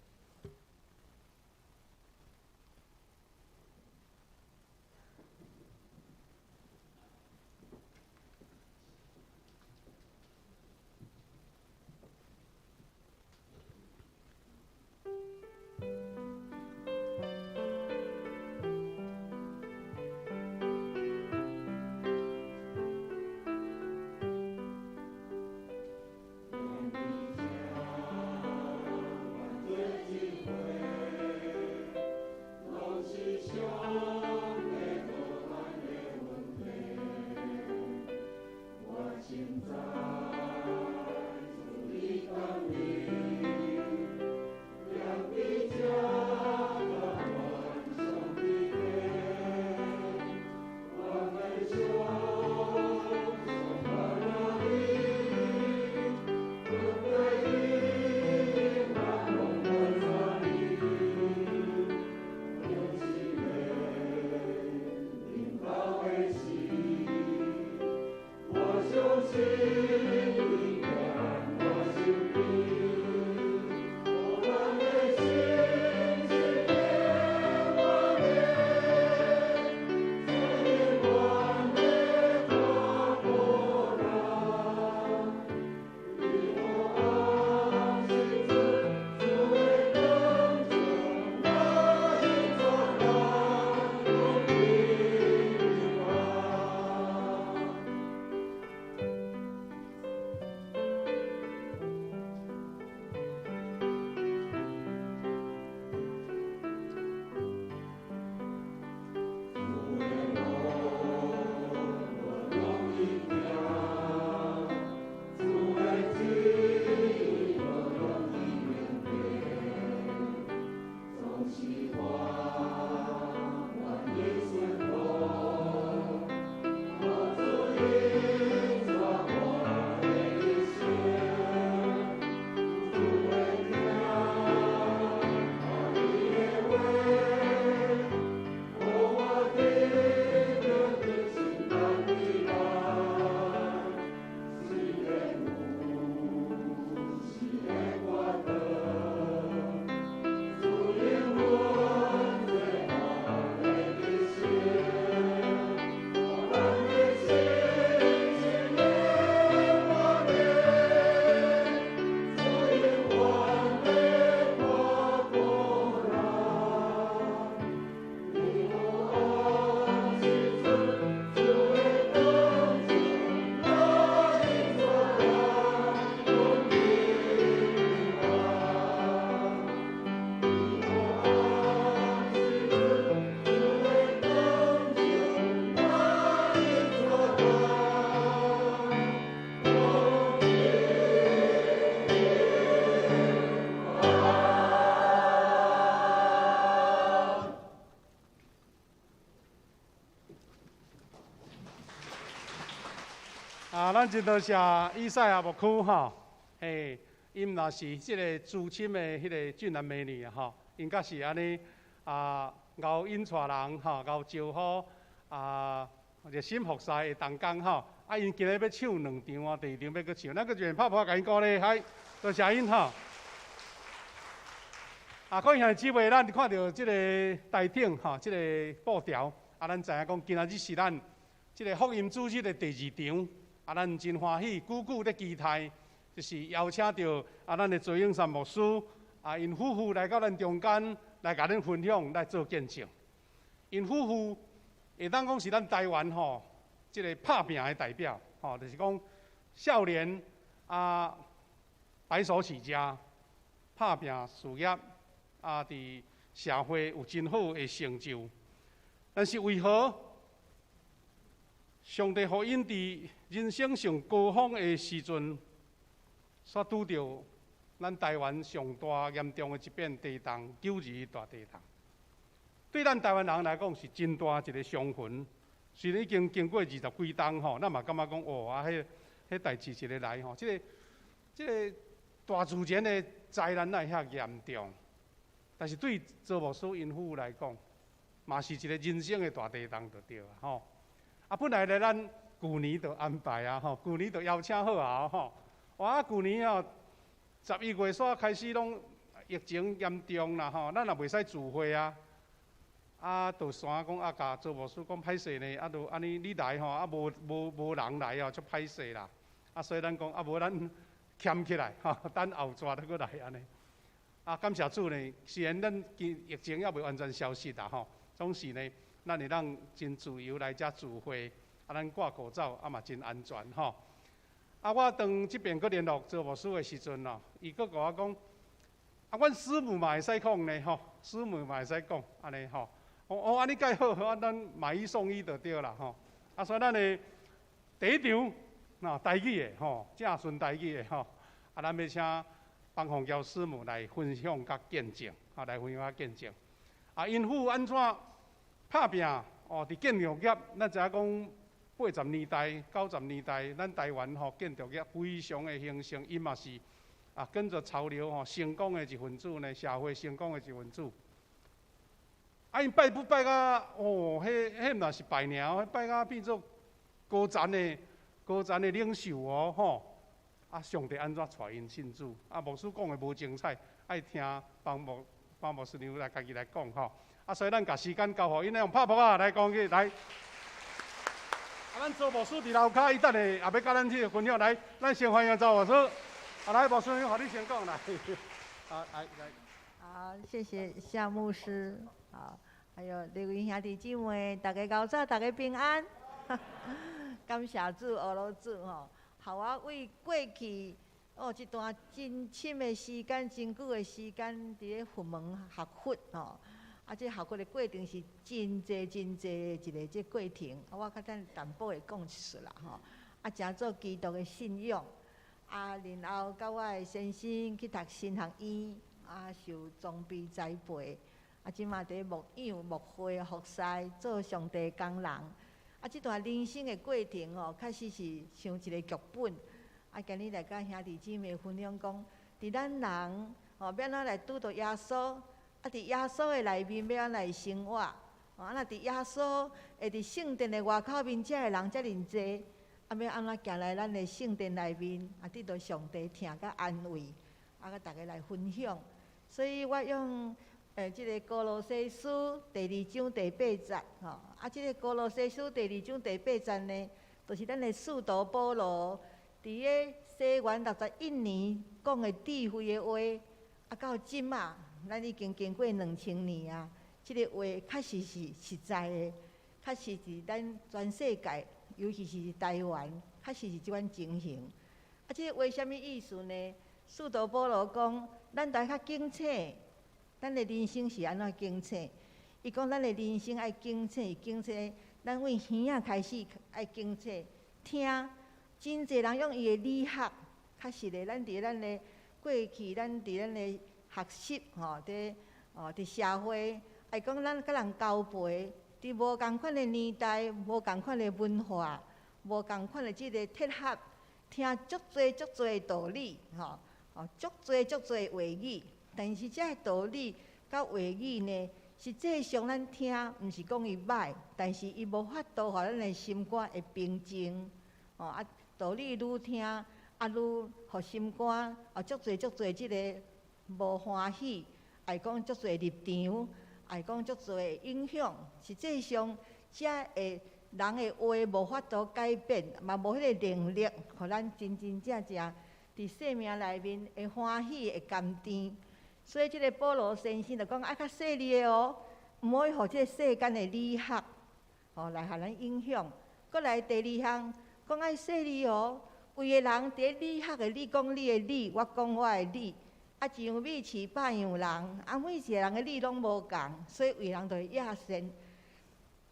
啊，咱真多謝以賽亞牧師吼，嘿，𪜶若是這个資深的彼个俊男美女啊吼，𪜶閣是按呢啊，𠢕引帶人吼，𠢕招呼熱心服侍的同工吼。啊，𪜶今日欲唱兩場啊，第二場欲閣唱，咱閣一遍拍噗仔共𪜶鼓勵，嗨，多謝𪜶吼。啊，各位兄弟姊妹，咱看著這个台頂吼，這个布條，啊，咱知影講今仔日是咱這个福音主日的第二場，啊，咱真歡喜，久久咧期待，就是邀請著啊，咱的周永山牧師啊，𪜶夫婦來到咱中間來共咱分享，來做見證。𪜶夫婦會當講是咱台灣吼，這个拍拚的代表，吼，就是講少年啊，白手起家，拍拚事業。啊！佇社會有真好的成就，但是為何上帝予𪜶佇人生上高峰的時陣，煞拄著咱台灣上大嚴重的一遍地動，9·21大地動，對咱台灣人來講是真大一个傷痕。雖然已經經過二十幾冬吼，咱嘛感覺講哦啊，彼彼代誌一个來吼，這个大自然的災難哪會遐嚴重？但是對周牧師𪜶夫婦來講，嘛是一个人生的大地動就對啊吼。啊，本來咧咱舊年就安排啊吼，舊年就邀請好啊吼。哇，舊年哦，11月煞開始攏疫情嚴重啦吼，咱也袂使聚會啊。啊，就旋講啊，共周牧師講歹勢呢，啊，就按呢你來吼，啊無無無人來哦，足歹勢啦。啊，所以咱講啊，無咱儉起來吼，等後逝再閣來按呢。啊，感謝主呢，雖然咱疫情猶未完全消失啦吼，總是呢，咱會當真自由來遮聚會，啊，咱掛口罩啊嘛真安全吼。啊，我當這邊閣聯絡周牧師的時陣哦，伊閣共我講，啊，阮師母嘛會使講呢吼，師母嘛會使講，按呢吼，哦哦，按呢蓋好，啊，咱買一送一就對啦吼。啊，所以咱的第一場，吶，台語的吼，正純台語的吼，啊，咱欲請方鳳嬌師母來分享佮見證，啊，來分享佮見證。啊，𪜶夫按怎拍拚哦？佇建築業，咱知影講80年代、90年代，咱台灣吼建築業非常的興盛，伊嘛是啊跟著潮流吼成功的一份子呢，社會成功的一份子。啊，𪜶拜不拜甲哦，彼彼毋是拜爾，彼拜甲變做高層的領袖哦，吼。啊！上帝按怎帶𪜶信主？啊，牧師講的無精彩，愛聽方牧方牧師娘來家己來講吼。啊，所以咱共時間交予𪜶，用拍噗仔來講起來。啊，咱周牧師佇樓跤，伊等下也欲共咱去分享來，咱先歡迎周牧師。啊，來，牧師娘，予你先講來。啊，來來。好，謝謝夏牧師。好，還有各位兄弟姊妹，大家𠢕早，大家平安。感謝主，阿羅主吼。予我為過去哦一段真深的時間、真久的時間，佇咧佛門學佛吼。啊，這學佛的過程是真濟真濟的一个這過程。啊，我較等淡薄會講一撮啦吼。啊，成做基督的信仰。啊，然後佮我的先生去讀神學院，啊，受裝備栽培。啊，這馬佇咧牧養、牧會、服侍，做上帝工人。啊，這段人生的過程吼，確實是像一个劇本。啊，今日來佮兄弟姊妹分享講，佇咱人吼，欲按怎來拄著耶穌？啊，佇耶穌的內面欲按怎來生活？啊，若佇耶穌會佇聖殿的外口面遮的人遮爾濟，啊，欲按怎行來咱的聖殿內面？啊，得著上帝疼佮安慰，啊，佮大家來分享。所以我用這个歌羅西書第二章第八節，吼，啊，這个歌羅西書第二章第八節呢，就是咱的使徒保羅佇咧西元61年講的智慧的話，啊，到這馬，咱已經經過2000年啊，這个話確實是實在的，確實是咱全世界，尤其是台灣，確實是這款情形。啊，這个話啥物意思呢？使徒保羅講，咱著愛較警醒。咱的人生是按怎警醒？伊講咱的人生愛警醒，警醒，咱為耳仔開始愛警醒，聽。真濟人用伊的理學，確實的，咱佇咱的過去，咱佇咱的學習吼，佇哦佇社會，愛講咱佮人交陪，佇無仝款的年代，無仝款的文化，無仝款的這个哲學，聽足濟足濟的道理，吼，哦，足濟足濟話語。但是這个道理佮話語呢，實際上咱聽，毋是講伊䆀，但是伊無法度予咱的心肝會平靜。哦啊，道理愈聽，啊愈予心肝啊足濟足濟這个無歡喜，會講足濟立場，會講足濟影響。實際上，遮會人的話無法度改變，嘛無彼个能力，予咱真真正正佇生命內面會歡喜、會甘甜。所以，這个保羅先生就講愛較細膩的哦，毋好予這个世間的理學，吼來予咱影響。閣來第二項，講愛細膩哦，規个人佇咧理學的，你講你的理，我講我的理，啊，一樣米飼百樣人，啊，每一个人的理攏無仝，所以為人就會厭善。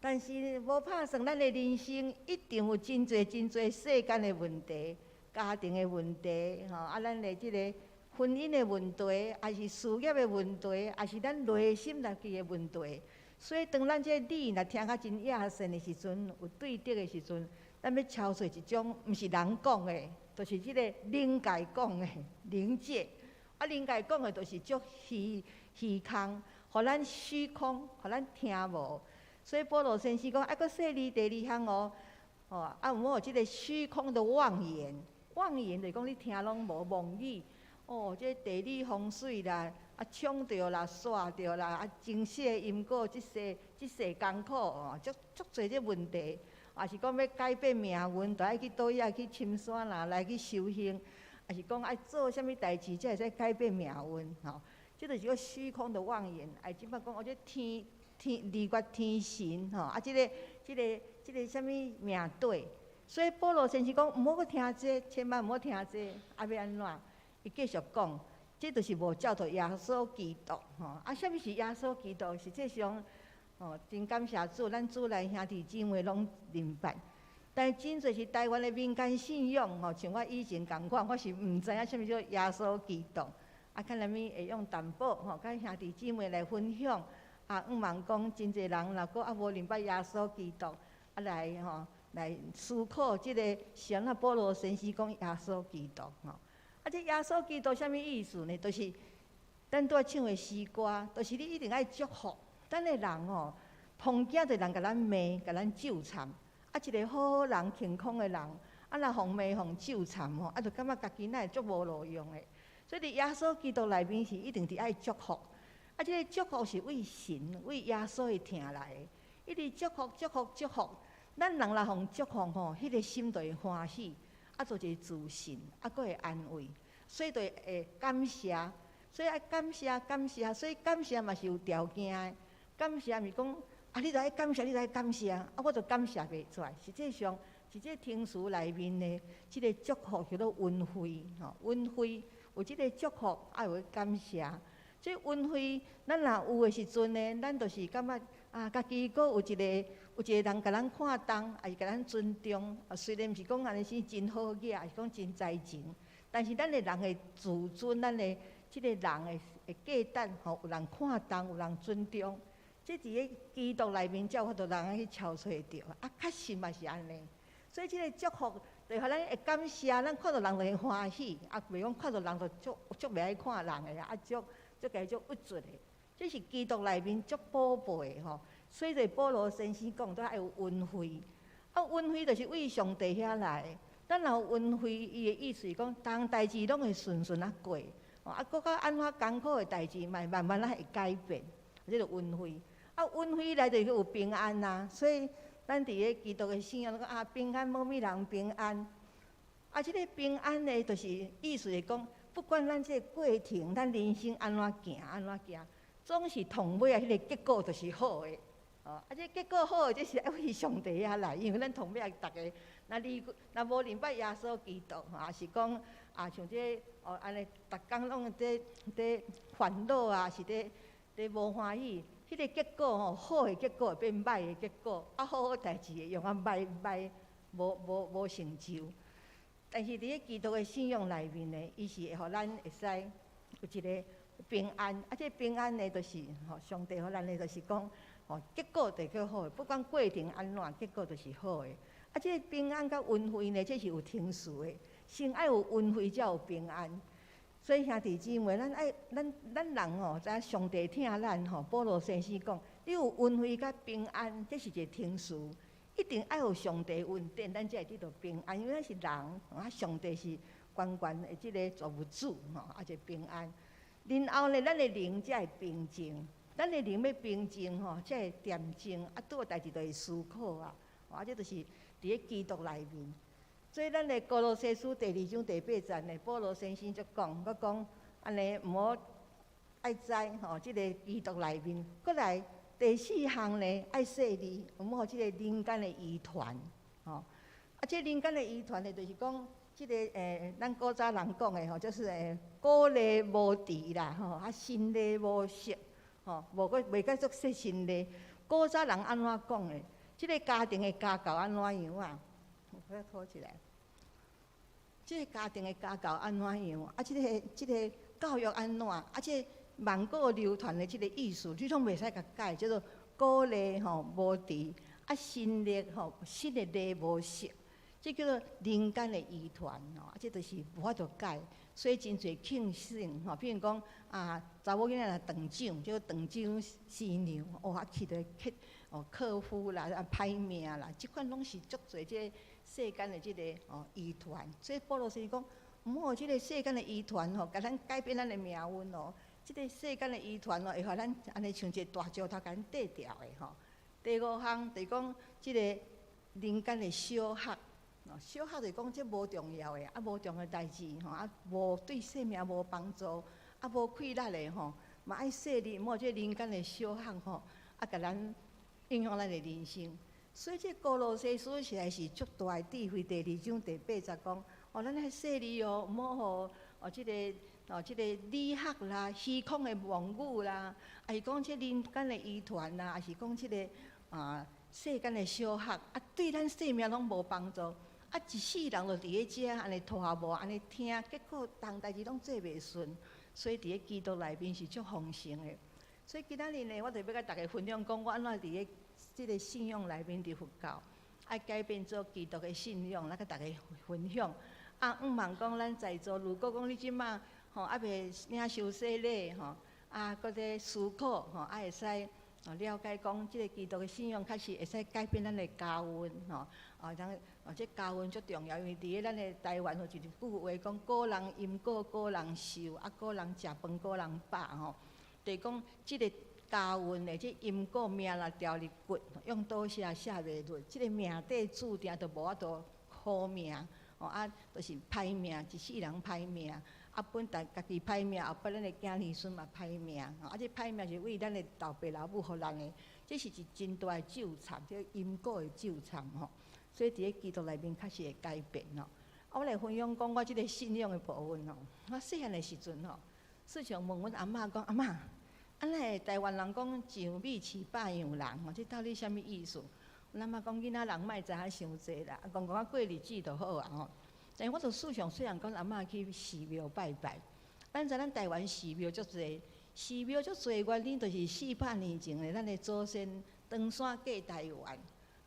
但是無拍算，咱的人生一定有真濟真濟世間的問題、家庭的問題，吼啊，咱的這个婚姻的問題，抑是事業的問題，抑是咱內心內底的問題。所以，當咱這个理若聽甲真厭善的時陣，有對著的時陣，咱欲超揣一種，毋是人講的，就是這个靈界講的靈界。啊，靈界講的，就是足虛虛空，予咱虛空，予咱聽無。所以保羅先生講，愛閣細膩第二項哦，哦，啊，毋好予這个虛空的妄言，妄言就是講你聽攏無妄語。哦，這地理風水啦，啊，衝著啦，煞著啦，啊，前世因果，這世這世艱苦哦，足足濟這問題，抑是講欲改變命運，就愛去佗位去深山啦，來去修行，抑是講愛做啥物代誌，才會使改變命運吼。這就是個虛空的妄言。哎，這擺講哦，這天天日月天神吼，啊，這个這个這个啥物命底，所以保羅先生講，毋好閣聽這個，千萬毋好聽這個，啊，欲按怎？伊繼續講，這就是無照著耶穌基督吼。啊，啥物是耶穌基督？實際上，吼，真感謝主，咱主內兄弟姊妹攏明白。但是真濟是台灣的民間信仰吼，像我以前仝款，我是毋知影啥物叫耶穌基督。啊，看啥物會用淡薄吼，佮兄弟姊妹來分享。啊，向望講真濟人若閣猶無認捌耶穌基督，啊來吼來思考這个是按怎保羅先生講耶穌基督吼。啊，這耶穌基督啥物意思呢？就是咱拄仔唱的詩歌，就是你一定愛祝福。咱的人吼，碰見著人共咱罵、共咱咒讖。啊，一个好好人、健康的人，啊，若予罵、予咒讖吼，啊，就感覺家己哪會足無路用的。所以佇耶穌基督內面是一定佇愛祝福。啊，這个祝福是為神、為耶穌的疼來的。一直祝福、祝福、祝福，咱人若予祝福吼，彼个心就會歡喜，啊，做一個自信，啊，閣會安慰，所以就會感謝。所以愛感謝、感謝，所以感謝嘛是有條件的。感謝毋是講啊，你著愛感謝，你著愛感謝，啊，我就感謝袂出來。實際上，佇這聽詞內面呢，這个祝福叫做恩惠，吼，恩惠有這个祝福，啊有感謝。這恩惠，咱若有的時陣呢，咱就是感覺啊，家己閣有一個有一個人共咱看重，抑是共咱尊重。啊，雖然毋是講按呢是真好額，抑是講真才情，但是咱的人的自尊，咱的這个人的價值，吼，有人看重，有人尊重。這佇咧基督內面才有法度人去超揣著。啊，確實嘛是按呢。所以這个祝福，就予咱會感謝，咱看著人就會歡喜，啊，袂講看著人就足足袂愛看人的，啊，足足家足鬱卒的。這是基督內面足寶貝的吼。所以，就保羅先生講，都愛有恩惠。啊，恩惠就是為上帝遐來的。咱若有恩惠，伊的意思是講，逐項代誌攏會順順仔過。啊，閣較按怎艱苦的代誌，嘛會慢慢仔會改變。這个恩惠。啊，恩惠來就有平安啊。所以，咱佇咧基督的信仰，講啊，平安，無物人平安。啊，這个平安呢，就是意思是講，不管咱這个過程，咱人生按怎行，按怎行，總是頭尾仔彼个結果就是好的。哦，啊，這結果好的，這是愛為上帝遐來，因為咱頭尾仔逐个，若離若無認捌耶穌基督，吼，抑是講啊，像這哦，按呢，逐工攏佇佇煩惱啊，是佇佇無歡喜，彼个結果吼，好的結果會變䆀的結果，啊，好好代誌會用啊䆀䆀，無無無成就。但是佇咧基督的信仰內面呢，伊是會予咱會使有一个平安，啊，這个平安呢，就是吼，上帝予咱的，就是講，吼，結果就較好，不管過程按怎，結果就是好的。啊，這个平安佮恩惠呢，這是有程序的。先愛有恩惠，才有平安。所以兄弟姊妹，咱愛咱咱人吼，知影上帝疼咱吼。保羅先生講，你有恩惠佮平安，這是一個程序，一定愛有上帝恩典，咱才會得到平安。因為咱是人，啊，上帝是懸懸的這个造物主吼，啊，一個平安。然後呢，咱的靈才會平靜，咱的靈欲平靜吼，才會恬靜。啊，拄個代誌就會思考啊，啊，這就是佇咧基督內面。所以咱的歌羅西書第二章第八節呢，保羅先生就講，閣講按呢毋好愛知吼，這个基督內面，閣來第四項呢，愛細膩，毋好這个人間的遺傳，吼。啊，這人間的遺傳呢，就是講這个咱古早人講的吼，就是古禮無除啦，吼，啊新禮無釋，吼，無閣袂閣做說新禮。古早人按怎講的？這个家庭的家教按怎樣啊？我要拖起來。這个家庭的家教按怎樣？啊，這个教育按怎？啊，這个萬古流傳的這个意思，你攏袂使共改，叫做古禮吼無除，啊新禮吼新的禮無釋，這叫做人間的遺傳吼，啊，這就是無法度改。所以真濟慶幸吼，比如講啊，查某囡仔若斷掌，叫斷掌師娘，哦，啊去著去哦克夫啦，啊歹命啦，這款攏是足濟這个世間的這个哦遺傳。所以保羅先生講，毋好這个世間的遺傳吼，共咱改變咱的命運哦。這个世間的遺傳哦，會予咱按呢像一個大石頭共咱綴掉的吼。第五項就是講這個人間的小學，小學就是講這無重要的，啊無重要代誌吼，啊無對生命無幫助，啊無氣力的吼，嘛愛細膩，毋好這人間的小學吼，啊共咱影響咱的人生。所以這歌羅西書實在是足大的智慧。第二章第八節講，哦，咱愛細膩哦，毋好予哦這个哦這个理學啦、虛空的妄語啦，抑是講這人間的遺傳啦，抑是講這个啊世間的小學，啊對咱生命攏無幫助。啊一世人就佇咧遮按呢拖磨，按呢聽，結果逐項代誌攏做袂順。所以佇咧基督內面是足豐盛的。所以今仔日呢，我就欲共大家分享講，我按怎佇咧這个信仰內面佇佛教，愛改變做基督的信仰，來共大家分享。啊，向望講咱在座，如果講你這馬吼猶未領受洗禮吼，啊，閣咧思考吼，啊會使哦了解講，這个基督的信仰確實會使改變咱的家運吼。哦，咱哦這家運足重要，因為佇咧咱的台灣有一句話講，古人因果古人受，啊古人食飯古人飽吼。就是講這个家運的這因果命若牢入骨，用刀寫寫袂甩，這个命底注定就無法度好命，吼啊，就是歹命，一世人歹命。啊，本來家己歹命，後擺咱的囝兒孫嘛歹命，吼啊，這歹命是為咱的老爸老母予咱的，這是一真大的咒詛，這因果的咒詛吼。所以佇咧基督內面確實會改變吼。啊，我來分享講我這个信仰的部分吼。我細漢的時陣吼，時常問阮阿嬤講：阿嬤，啊哪會台灣人講上米飼百樣人吼？這到底啥物意思？阮阿嬤講囡仔人莫知影傷濟啦，戇戇仔過日子就好啊吼。但是我就思想細漢講阿嬤去寺廟拜拜，咱知咱台灣寺廟足濟，寺廟足濟原因就是400年前的咱的祖先唐山過台灣，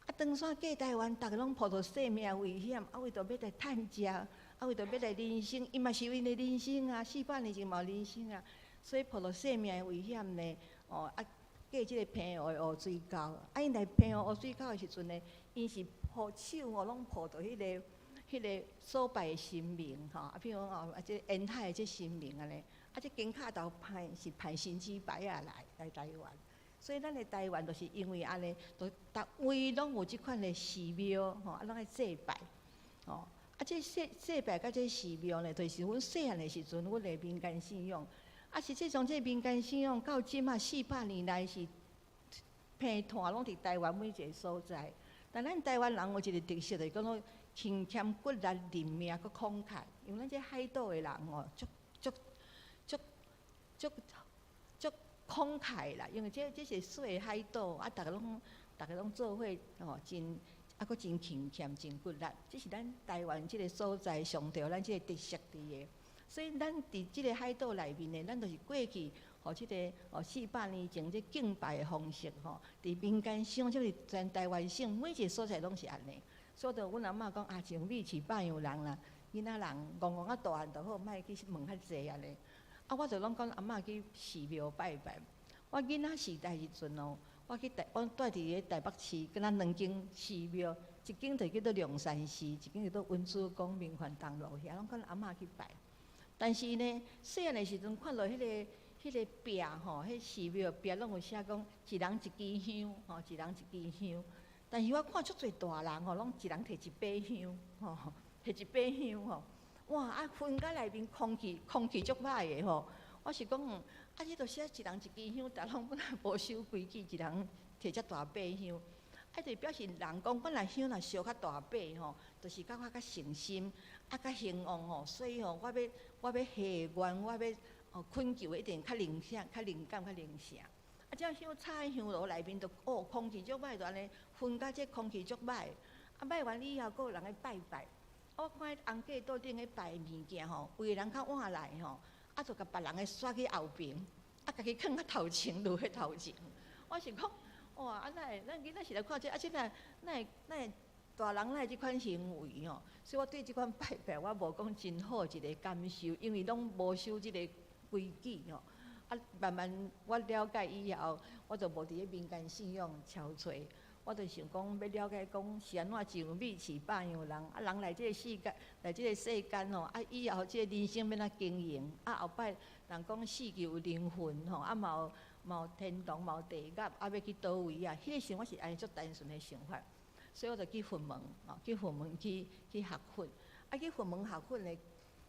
啊唐山過台灣，逐个攏冒著生命危險，啊為著欲來趁食，啊為著欲來人生，伊嘛是𪜶的人生啊，四百年前嘛有人生啊，所以冒著生命的危險呢，哦啊過這个澎湖的烏水溝，啊𪜶來澎湖烏水溝的時陣呢，𪜶是抱手哦，攏抱著彼个所拜的神明吼，啊，比如講哦，啊，這沿海的這神明按呢，啊，這肩胛頭攀是攀神主牌仔來台灣，所以咱的台灣就是因為按呢，就逐位攏有這款的寺廟吼，啊，攏愛祭拜，吼，啊，這祭祭拜佮這寺廟呢，就是阮細漢的時陣，阮的民間信仰，啊，實際上這民間信仰到這馬四百年來是遍傳攏佇台灣每一个所在，但咱台灣人有一个特色，就是講講。勤儉骨力認命，閣慷慨，因為咱這海島的人吼，足足足足足慷慨啦。因為這是細的海島，啊，逐个攏做伙吼，真啊，閣真勤儉，真骨力。這是咱台灣這个所在上著咱這个特色佇的。所以咱佇這个海島內面呢，咱就是過去予這个哦四百年前這敬拜的方式吼，佇民間上就是全台灣省每一个所在攏是按呢。所以，阮阿嬤講啊，上米飼百樣人啦，囡仔人戇戇仔大漢就好，莫去問較濟按呢。啊，我就攏講阿嬤去寺廟拜拜。我囡仔時代時陣哦，我去台，我蹛佇咧台北市，敢若兩間寺廟，一間就叫做龍山寺，一間叫做恩主公民權東路遐，攏講阿嬤去拜。但是呢，細漢的時陣看著彼個壁吼，彼寺廟壁攏有寫講一人一支香，吼，一人一支香。但是我看足濟大人吼，攏一人提一把香，吼，提一把香吼。哇！啊，薰甲內面空氣足歹的吼。我是講，啊，這著寫一人一支香，逐攏本來無守規矩，一人提遮大把香。啊，就表示人講，本來香若燒較大把吼，就是感覺較誠心，啊，較興旺吼。所以吼，我欲下願，我欲哦懇求，一定較靈顯、較靈感、較靈性。啊，這香插佇香爐內面，就哦，空氣足歹，就按呢薰甲這空氣足歹。啊，拜完以後，閣有人咧拜拜。我看彼紅粿桌頂咧拜物件吼，有的人較晚來吼，啊，就共別人的煞去後爿，啊，家己囥較頭前，落去頭前。我是講，哇，啊，哪會咱囡仔時來看這，啊，這哪哪會哪會大人哪會這款行為吼？所以我對這款拜拜，我無講真好一个感受，因為攏無守這个規矩吼。啊，慢慢我了解以後，我就無佇咧民間信仰敲揣。我就想講，欲了解講是按怎上美飼百樣人，啊，人來這个世間，來這个世間吼，啊，以後這个人生欲按怎經營？啊，後擺人講死去有靈魂吼，啊，嘛有天堂，嘛有地獄，啊，欲去佗位啊？彼个時我是按呢足單純的想法，所以我就去佛門，吼，去佛門去學佛。啊，去佛門學佛呢，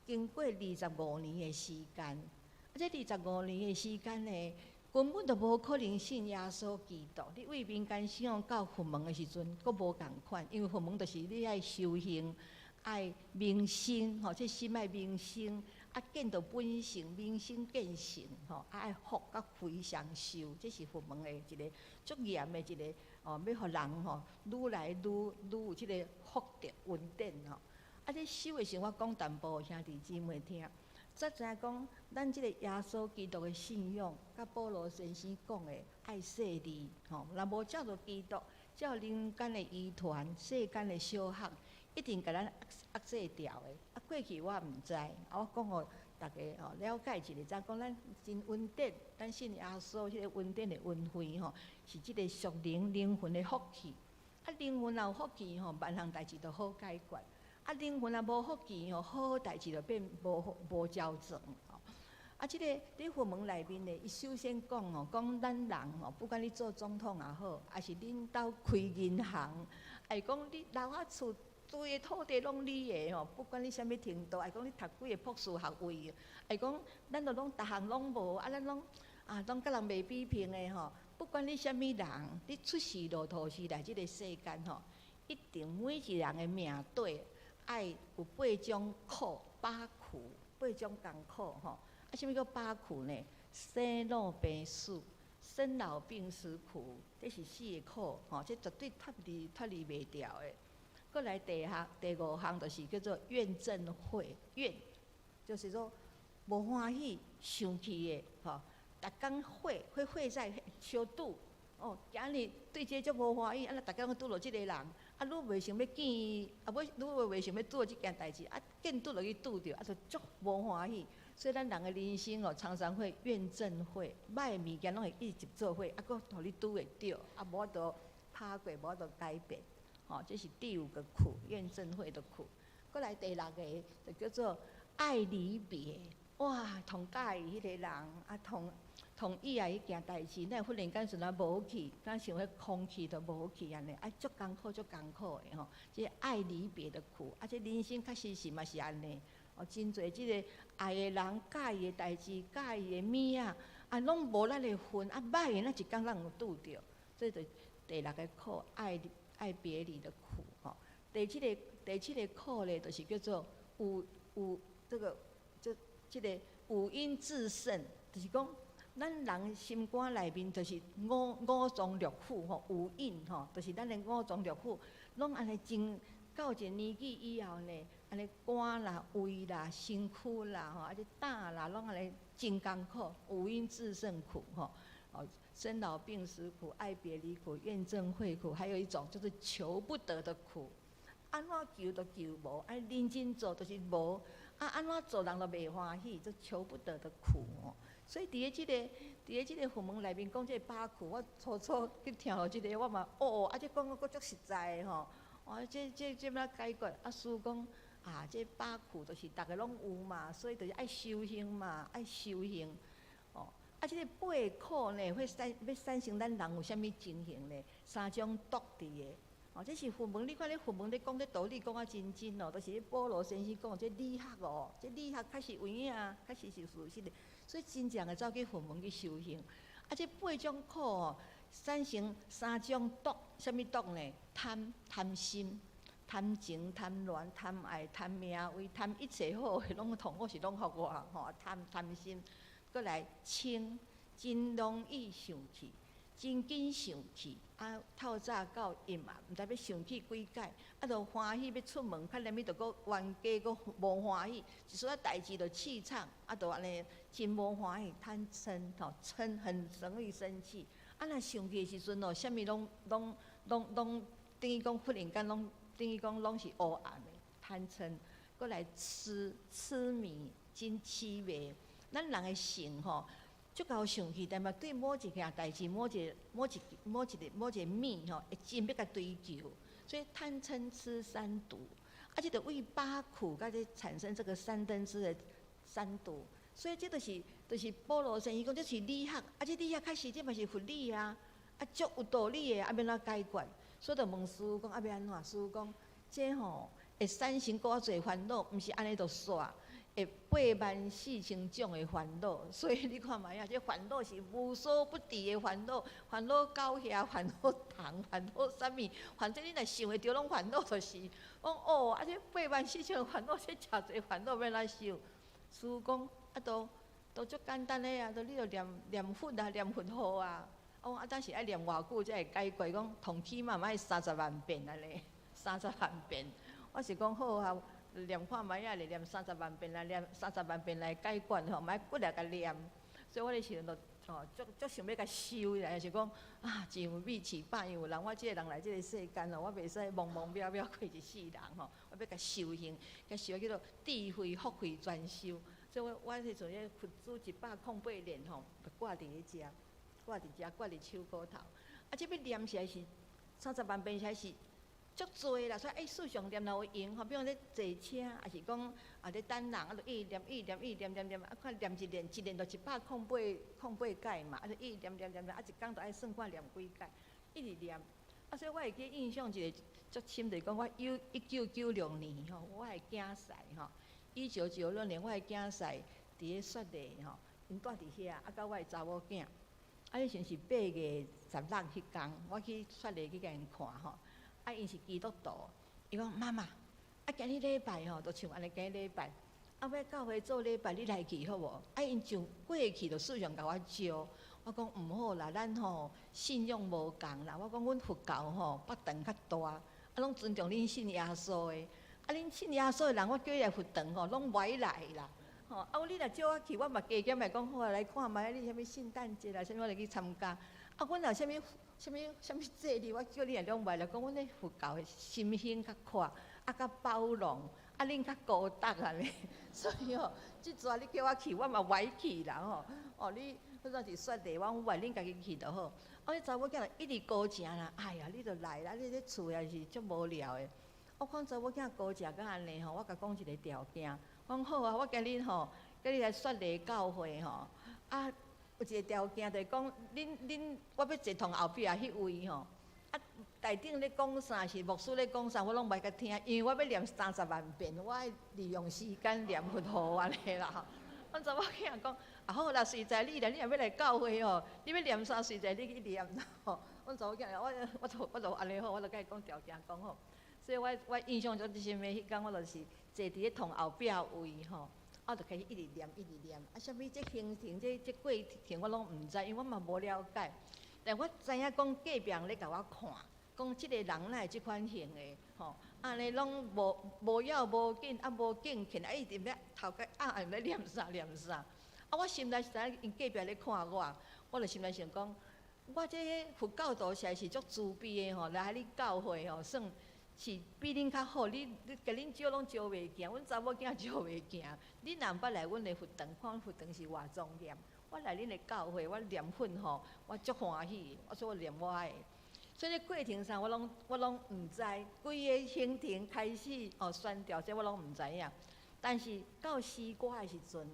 經過二十五年的時間，啊，這二十五年的時間呢，根本就無可能信耶穌基督。你對民間信仰到佛門的時陣，閣無仝款，因為佛門就是你愛修行，愛明心，吼，這心愛明心，啊，見到本性，明心見性，吼，啊，愛福佮回向修，這是佛門的一个足嚴的一个哦，欲予人吼愈來愈愈有這个福德恩典吼。啊，這修的時陣，我講淡薄予兄弟姊妹聽。才知影講，咱這个耶穌基督的信仰，佮保羅先生講的愛洗禮，吼，若無照著基督，照人間的遺傳、世間的小學，一定共咱壓制掉的。啊，過去我毋知，啊，我講予大家吼了解一下，知講咱真恩典，咱信耶穌彼个恩典的恩惠吼，是這个屬靈靈魂的福氣。啊，靈魂若有福氣吼，萬項代誌都好解決。啊，靈魂若無福氣吼，好代誌就變無無焦轉吼。啊，這个佇佛門內面呢，伊首先講吼，講咱人吼，不管你做總統也好，抑是恁兜開銀行，抑是講你樓下厝規个土地攏你的吼，不管你啥物程度，抑講你讀幾个博士學位，抑是講咱都攏逐項攏無，啊，咱攏啊攏佮人袂比拼的吼。不管你啥物人，你出世落土時來這个世間吼，一定每一个人的命底愛有八種苦，八苦，八種艱苦吼。啊，啥物叫八苦呢？生老病死，生老病死苦，這是四个苦吼，這絕對脫離袂掉的。閣來第項第五項就是叫做怨憎會，怨就是說無歡喜、生氣的吼。逐工火火火在相拄哦，今日對這個足無歡喜，啊，逐工攏拄著這个人，啊，愈袂想欲見伊，啊，欲愈袂想欲拄著這件代誌，啊，見拄著去拄著，啊，就足無歡喜。所以咱人的人生哦，常常會怨憎會，歹的物件攏會一直做伙，啊，閣予你拄會著，啊，無法度拍過，無法度改變，吼，這是第五個苦，怨憎會的苦。閣來第六个就叫做愛離別，哇，同佮意彼个人，啊，同意愛彼件代誌，咱會忽然間陣仔無去，敢像彼空氣都無去按呢，啊，足艱苦足艱苦的吼，這愛離別的苦，啊，這人生確實是嘛是按呢，哦，真濟這个愛的人、佮意的代誌、佮意的物仔，啊，攏無咱的份，啊，歹的咱一工咱有拄著，這就第六个苦，愛別離的苦吼。第七个苦咧，就是叫做五五這个這个五陰熾盛，就是講咱人心肝內面就是五臟六腑吼，五陰吼，就是咱的五臟六腑，攏按呢真到一个年紀以後呢，按呢肝啦、胃啦、身軀啦吼，啊這膽啦，攏按呢真艱苦，五陰熾盛苦吼，哦，生老病死苦、愛別離苦、怨憎會苦，還有一種就是求不得的苦。按怎求都求無，愛認真做就是無，啊按怎做人都袂歡喜，就求不得的苦吼。所以佇咧這個佛門內面講這個八苦，我初初去聽著這個，我嘛哦，啊這講閣閣足實在的吼，哦這欲按怎解決？啊師父講啊，這八苦就是逐个攏有嘛，所以就是愛修行嘛，愛修行。哦，啊這個八苦呢，會產欲產生咱人有啥物情形呢？三種毒佇的。哦，這是佛門，你看咧佛門咧講這道理講啊真真哦，就是保羅先生講這理學哦，這理學確實有影啊，確實是事實的。所以真正會走去佛門去修行。啊，這八種苦哦，產生三種毒，啥物毒呢？貪、貪心、貪情、貪戀、貪愛、貪名位、貪一切好的，攏痛苦是攏予我吼，貪貪心。閣來嗔，真容易生氣，真緊生氣。啊，透早到陰暗，毋知欲生氣幾擺，啊，就歡喜欲出門，較連物就閣冤家閣無歡喜，一撮仔代誌就氣場，啊，就按呢真無歡喜，貪嗔吼，嗔很容易生氣。啊，若生氣的時陣哦，啥物攏攏攏攏等於講忽然間攏等於講攏是烏暗的，貪嗔。閣來痴痴迷，真痴迷。咱人的性吼，足夠生氣，但嘛對某一件代誌、某一個、某一、某一個、某一個物吼，會真欲共追求，所以貪嗔痴三毒，啊，這就為八苦，佮這產生這個三燈之的三毒，所以這就是保羅先生講，這是理學，啊，這理學確實這嘛是佛理啊，啊，足有道理的，啊，欲按怎解決？所以就問師父講，啊，欲按怎？師父講，這吼會產生閣較濟煩惱，毋是按呢就煞。會84,000種的煩惱，所以你看覓啊？這煩惱是無所不至的煩惱，煩惱狗血，煩惱蟲，煩惱啥物？反正你若想會著攏煩惱，就是講哦，啊這84,000煩惱，這誠濟煩惱欲按怎修？師父講啊，都都足簡單的啊，都你著念念佛啊，念佛號啊。我講啊，但是愛念偌久才會解決？講同起碼嘛愛三十萬遍按呢，三十萬遍。我是講好啊。念看覓啊，咧念三十萬遍來念三十萬遍來解決吼，莫骨力共念。所以我彼時陣就吼足足想欲共收起來，就是講啊，真有米飼百樣人，我這個人來這個世間吼，我袂使懵懵渺渺過一世人吼，我欲共修行，共修叫做智慧福慧專修。所以我我彼陣咧佛珠108鏈吼，就掛佇咧遮，掛佇遮，掛佇手鼓頭。啊，這欲念起來是三十萬遍，才是。足濟啦，所以愛時常念若有閒吼，比如講咧坐車，抑是講啊咧等人，啊就一直念，一直念，一直念念念，啊看念一連，一連就一百空八空八擺嘛，啊就一直念念念念，啊一工就愛算看念幾擺，一直念。啊，所以我會記印象一個足深，就是講我有1996年吼，我的囝婿吼，1996年我的囝婿佇咧雪梨吼，𪜶住佇遐，啊佮我的查某囝，啊彼時陣是8月16彼工，我去雪梨去共𪜶看吼。啊，𪜶是基督徒，伊講媽媽，啊今日禮拜吼，就像按呢今日禮拜，啊欲教會做禮拜，你來去好無？啊，𪜶就過去就時常共我招，我講毋好啦，咱吼信仰無仝啦。我講阮佛教吼北堂較大，啊攏尊重恁信耶穌的，啊恁信耶穌的人，我叫伊來佛堂吼，攏無愛來啦。吼，啊你若招我去，我嘛加減來講好啊，來看覓你啥物聖誕節啦，啥物我來去參加。啊，阮若啥物？啥物啥物節日，我叫你來攏袂來，講阮咧佛教的心胸較闊，啊較包容，啊恁較孤獨按呢，所以吼，這逝你叫我去，我嘛無愛去啦吼。哦，你彼陣是雪梨，我講無恁家己去就好。啊，彼查某囝一直高誠啦，哎呀，你著來啦，你咧厝也是足無聊的。我看查某囝高誠甲按呢吼，我共講一个條件，我講好啊，我今日吼，叫你來雪梨教會吼，啊。有一个條件，就是講，恁恁，我欲坐佗後壁彼位吼，啊，台頂咧講啥是牧師咧講啥，我攏袂共聽，因為我欲念三十萬遍，我愛利用時間念佛號按呢啦。阮查某囝講，啊好啦，隨在你啦，你若欲來教會吼，你欲念啥隨在你去念吼。阮查某囝，我我就我就按呢好，我就共伊講條件講好。所以我我印象中深的彼工，我就是坐佇咧佗後壁位吼。我就開始一直念，一直念。啊，啥物這行程、這這過程我攏毋知，因為我嘛無了解。但我知影講隔壁人咧共我看，講這个人哪會這款型的吼？按呢攏無無要無緊，啊無敬虔，啊一直欲頭殼暗暗咧念啥念啥。啊，我心內是知影𪜶隔壁咧看我，我就心內想講，我這佛教徒實在是足慈悲的吼，來予你教會吼，算是比恁較好，你共恁招攏招袂行，阮查某囝招袂行。恁若毋捌來阮的佛堂，看阮佛堂是偌莊嚴。我來恁的教會，我念佛吼，我足歡喜。我說我念我的，所以咧過程上我攏毋知，規个行程開始哦宣教這我攏毋知影。但是到詩歌的時陣，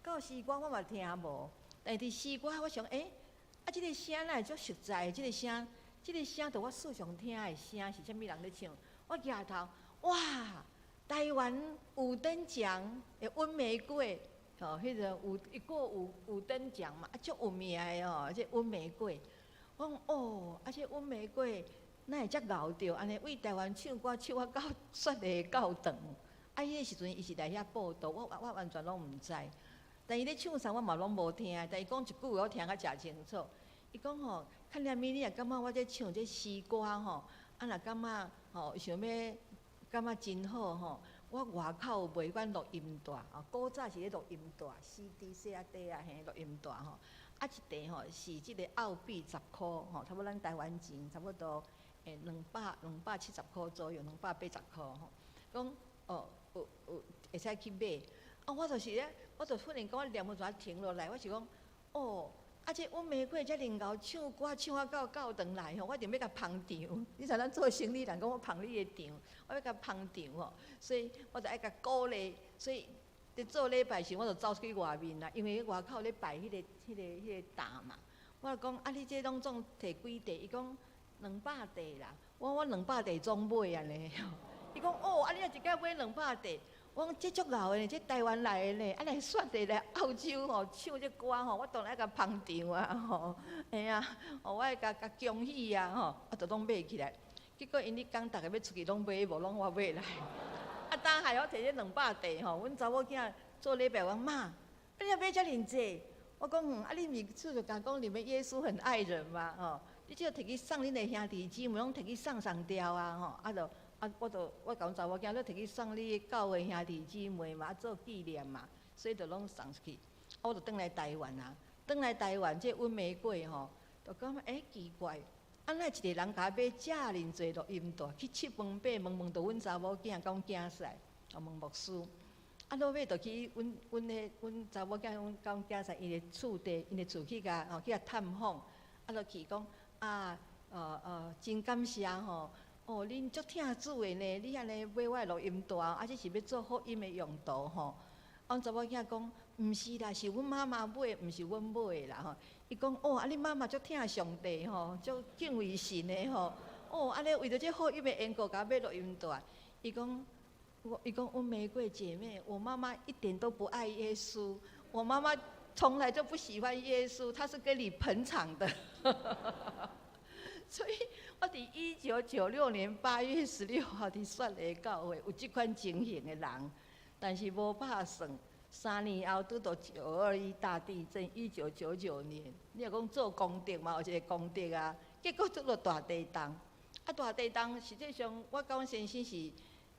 到詩歌我嘛聽無。但是佇詩歌我想，欸，啊這个聲哪會足實在？這个聲，這个聲，著我素常聽的聲，是啥物人咧唱？我舉頭，哇！台灣五燈獎的溫玫瑰，吼，彼个有一個五燈獎嘛，啊，足有名的吼，這溫玫瑰。我講哦，啊，這溫玫瑰哪會遮𠢕著？按呢為台灣唱歌唱啊到雪梨教堂。啊，彼个時陣伊是來遐報道，我完全攏毋知。但伊咧唱啥，我嘛攏無聽。但伊講一句話，我聽甲誠清楚。伊講吼，看念咪你若感覺我這唱這詩歌吼，啊若感覺吼想欲感覺真好吼，我外口有賣阮錄音帶，哦，古早是咧錄音帶，CD 細仔塊仔嘿錄音帶吼，啊一塊吼是這个澳幣10箍吼，差不多咱台灣錢差不多欸270箍左右，280箍吼。講哦有會使去買，啊我就是咧，我就忽然間我念佛就停落來，我是講哦。啊！這溫玫瑰遮爾𠢕唱歌唱啊到教堂來吼，我一定欲共捧場。你知咱做生理人講我捧你的場，我欲共捧場吼，所以我就愛共鼓勵。所以佇做禮拜時，我就走出去外面啦，因為外口咧擺彼个擔嘛。我就講啊，你這攏總提幾塊？伊講200塊啦。我200塊總買按呢。伊講哦，啊你若一擺買兩百塊。我講這足𠢕的呢，這台灣來的呢，啊來雪梨來澳洲吼，唱這歌吼，我當然愛共捧場啊吼，嘿啊，我愛共共恭喜啊吼，啊就攏買起來。結果𪜶咧講逐个欲出去攏買無，攏我買來。啊，當害我提這兩百塊吼，阮查某囝做禮拜，我講媽，啊你若買遮爾濟？我講嗯，啊你毋是厝就共講你們耶穌很愛人嗎？吼，你這個提去送恁的兄弟姊妹，攏提去送送掉啊吼，啊就。啊！我就我共阮查某囝，你提去送你教會兄弟姊妹嘛，啊做紀念嘛，所以就攏送出去。啊，我就轉來台灣啊，轉來台灣這溫玫瑰吼，就感覺欸奇怪，啊哪一個人共我買遮爾濟錄音帶，去七問八問問到阮查某囝講囝婿，啊問牧師，啊落尾就去阮查某囝阮講囝婿𪜶的厝地，𪜶的厝去共吼去共探訪，啊就去講啊，真感謝吼。哦，恁足疼主的呢！你按呢買我的錄音帶，啊，這是欲做福音的用途吼。阮查某囝講，毋是啦，是阮媽媽買，毋是阮買的啦吼。伊講，哦，啊，恁媽媽足疼上帝吼，足敬畏神的吼。哦，按呢為著這福音的緣故，共我買錄音帶。伊講，我伊講，阮玫瑰姐妹，我媽媽一點都不愛耶穌，我媽媽從來就不喜歡耶穌，她是給你捧場的。所以，我佇1996年8月16號佇雪梨教會有這款情形的人，但是無拍算，3年後拄著9·21大地震，1999年，你若講做功德嘛，有一個功德啊，結果拄著大地動，啊大地動，實際上我佮阮先生是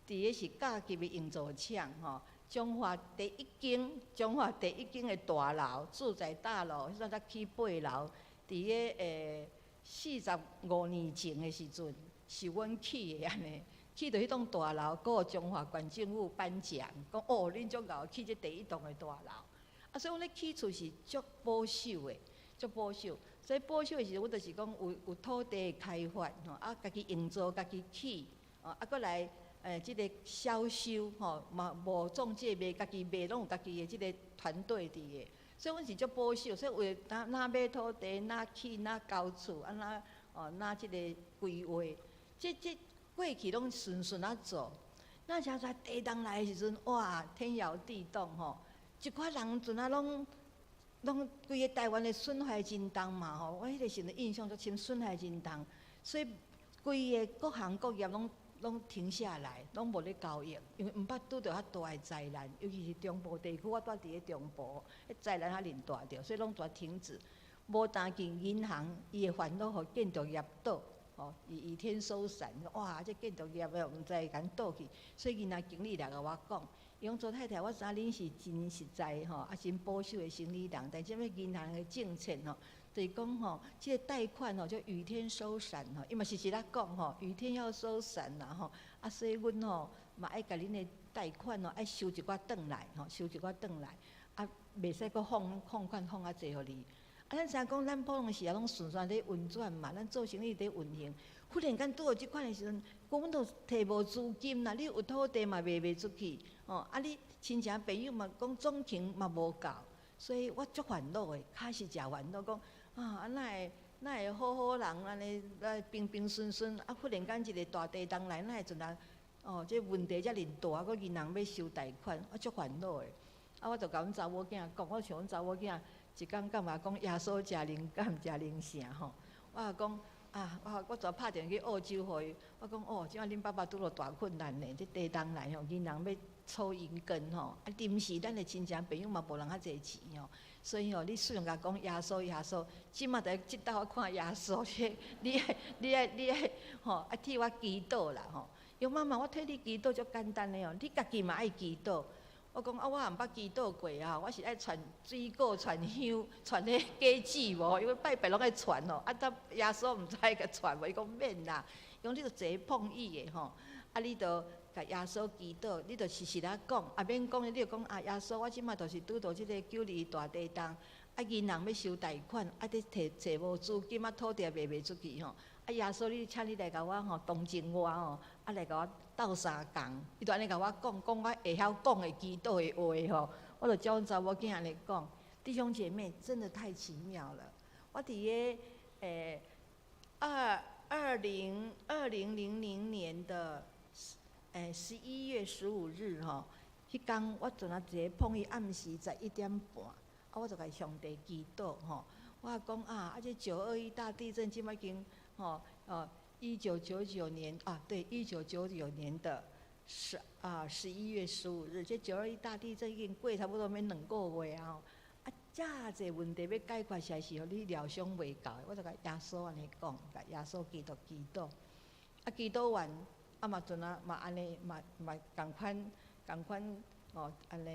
佇个是甲級的營造廠吼，彰化第一間的大樓，住宅大樓，彼陣才起八樓，佇个45年前的時陣，是阮起的按呢，起著彼棟大樓，閣予彰化縣政府頒獎，講哦，恁足𠢕起這第一棟的大樓。啊，所以阮咧起厝是足保守的，足保守。所以保守的時陣，阮就是講有土地開發吼，啊，家己營造，家己起，哦，啊，閣來這个銷售吼，嘛無中介賣，家己賣，攏有家己的這个團隊佇的。所以阮是足保守，所以有的若買土地，若起，若交厝，啊若哦，若這个規劃，這過去攏順順仔做。那時陣地動來的時陣，哇，天搖地動吼，一寡人陣仔攏攏規个台灣的損壞真重嘛吼。我彼个時陣印象足深，損害真重，所以規个各行各業攏停下來，攏無咧交易，因為毋捌拄著遐大的災難，尤其是中部地區，我住佇咧中部，彼災難較恁大著，所以攏全停止。無單間銀行，伊會煩惱予建築業倒，吼，伊雨天收傘，哇，這建築業的毋知會共倒去，所以銀行經理來共我講，伊講周太太，我知影恁是真實在吼，啊真保守的生理人，但這物銀行的政策吼，就是講吼，這個貸款吼，叫雨天收傘吼，伊嘛是是咧講吼，雨天要收傘啦吼，啊，所以阮吼嘛愛共恁的貸款吼，愛收一寡轉來吼，收一寡轉來，啊，袂使閣放放款放較濟予你。啊，咱知影講，咱普通時啊攏順順咧運轉嘛，咱做生意佇運行，忽然間拄著這款的時陣，根本都提無資金啦，你有土地嘛賣袂出去，吼，啊，你親情朋友嘛講總錢嘛無夠，所以我足煩惱的，確實誠煩惱，講啊，哪會哪會好好人按呢來平平順順，啊，忽然間一個大地動來，哪會陣啊？哦，這問題遮爾大，閣銀行欲收貸款，我足煩惱的。啊，我就共阮查某囝講，我像阮查某囝一工感覺講耶穌誠靈感、誠靈性吼。我講啊，我我昨拍電話去澳洲予伊，我講哦，這擺恁爸爸拄著大困難呢，這地動來吼，銀行欲抽銀根吼，啊，臨時咱的親情朋友嘛無人較濟錢吼，所以吼，你雖然共講耶穌耶穌，這馬佇這搭我看耶穌，你愛你愛你愛吼，啊替我祈禱啦吼。伊講媽媽，我替你祈禱足簡單的哦，你家己嘛愛祈禱。我講啊，我也毋捌祈禱過啊，我是愛傳水果、傳香、傳彼果子無？因為拜拜攏愛傳哦。啊，但耶穌毋知愛共傳無？伊講免啦，伊講你著坐碰椅的吼，啊，你著共耶穌祈禱，你著時時咧講，啊免講，你就講啊，耶穌，我這馬就是拄著這個9·21大地動，啊，銀行欲收貸款，啊，佇提揣無資金，啊，土地也賣袂出去吼。啊，耶穌，你請你來共我吼同情我吼，啊來共我鬥相共，伊就按呢共我講，講我會曉講的祈禱的話吼，我就照阮查某囝按呢講。弟兄姐妹，真的太奇妙了。我佇个2000年的11月15日吼，彼工我陣啊坐碰伊暗時11點半，啊我就共上帝祈禱吼，我講啊，啊這9·21大地震這擺已經吼哦，1999年啊，對，一九九九年的11月15日，這九二一大地震已經過差不多欲2個月啊吼，啊，遮濟問題欲解決，實在是予你料想袂到的。我就共耶穌按呢講，共耶穌基督祈禱，啊，祈禱完，啊嘛陣啊嘛按呢嘛嘛仝款仝款哦，按呢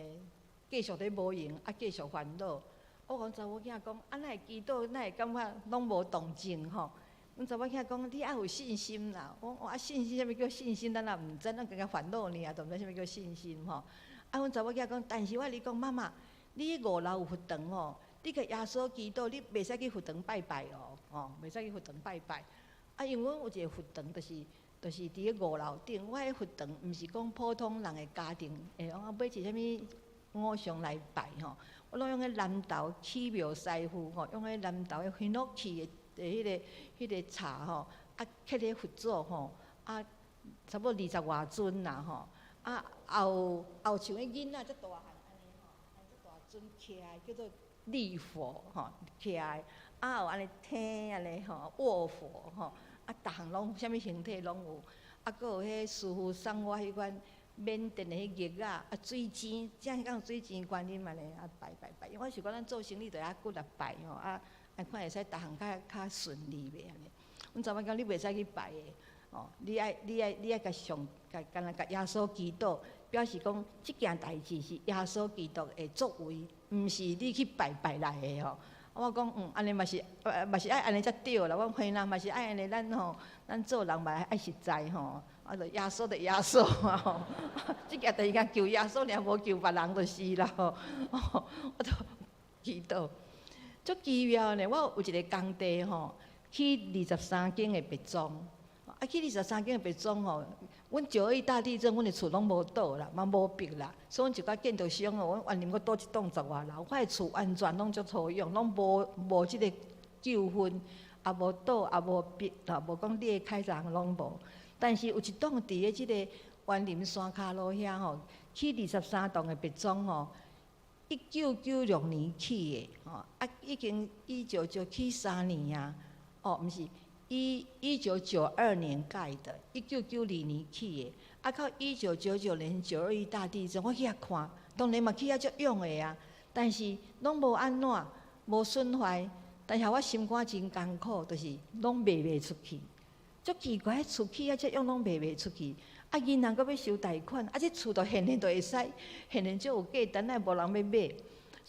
繼續咧無閒，啊繼續煩惱。我共查某囝講，啊，哪會祈禱，哪會感覺攏無動靜吼？阮查某囝講，你愛有信心啦。我講啊，信心，啥物叫信心？咱也毋知，咱共共煩惱爾，都毋知啥物叫信心吼。啊，阮查某囝講，但是我共你講，媽媽，你五樓有佛堂吼，你共耶穌祈禱，你袂使去佛堂拜拜哦，吼，袂使去佛堂拜拜。啊，因為阮有一個佛堂，就是佇咧五樓頂。我彼佛堂毋是講普通人的家庭會講啊買一啥物偶像來拜吼。我攏用彼南投起廟師傅吼，用彼南投的ヒノキ的彼個茶吼，啊，刻咧佛祖吼，啊，差不多二十外尊啦吼，啊，也有也有像彼囡仔遮大漢按呢吼，遮大尊徛的叫做立佛吼，徛的，啊有按呢天按呢吼，臥佛吼，啊，逐項攏啥物形體攏有，啊，閣有彼師傅送我彼款緬甸的彼玉仔，啊水晶，正講水晶觀音按呢啊拜拜拜，因為我想講咱做生意著愛骨力拜吼，啊，啊看會使逐項較較順利袂按呢。阮查某講你袂使去拜的，哦，你愛共上，共敢若共耶穌祈禱，表示講這件代誌是耶穌基督的作為，毋是你去拜拜來的吼。我講嗯，按呢嘛是，嘛是愛按呢才對啦。我講嘿啦，嘛是愛按呢，咱吼，咱做人嘛愛實在吼。啊，就耶穌就耶穌啊吼，這件代誌求耶穌爾，無求別人就是啦吼。我就祈禱，足奇妙呢。我有一個工地吼，起二十三間的別莊，啊，起二十三間的別莊吼，阮九二一大地震，阮的厝攏無倒啦，嘛無壁啦，所以阮一寡建築商哦，阮員林閣倒一棟十外樓，我的厝完全攏足粗勇，攏無無這個糾紛，也無倒，也無壁，也無講裂開啥攏無。但是有一棟佇咧這個員林山跤路遐吼，起二十三棟的別莊吼，1996年起的吼，啊已經一九九起3年啊，哦，毋是，1992年蓋的，1992年起的，啊到1999年九二一大地震，我去遐看，當然嘛起遐足勇的啊，但是攏無按怎，無損壞，但是我心肝真艱苦，就是攏賣袂出去。足奇怪，厝起啊，這樣攏賣袂出去，啊，銀行閣欲收貸款，啊，這厝都現現都會使，現現足有價值，哪會無人欲買？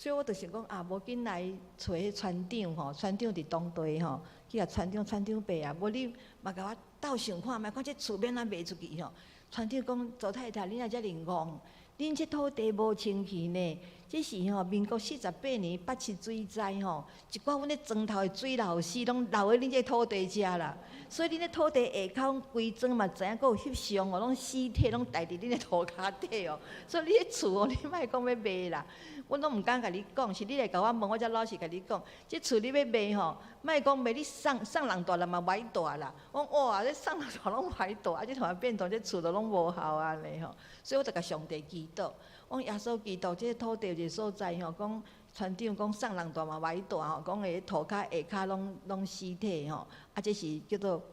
所以我就想講啊，無緊來揣彼村長吼，村長佇當地吼，去共村長村長伯啊，無你嘛共我鬥想看覓，看這厝欲按怎賣出去吼。村長講，周太太，你若遮爾戇，恁這土地無清氣呢？這是吼民國48年八七水災吼，一寡阮咧磚頭的水流死，攏流佇恁這土地遮啦。所以恁這土地下跤規磚嘛知影，閣有翕相哦，攏屍體攏埋佇恁的塗跤底哦。所以你彼厝哦，你莫講欲賣啦。阮攏毋敢共你講，是你來共我問，我才老實共你講。這厝你欲賣吼，莫講賣，你送送人蹛啦嘛袂蹛啦。我講哇，這送人蹛攏袂蹛，啊，這突然變做這厝都攏無效按呢吼。所以我就共上帝祈禱，講耶穌基督，這個土地有一個所在吼，講村長講送人蹛嘛袂蹛吼，講下塗跤下跤攏攏屍體吼，啊，這是叫做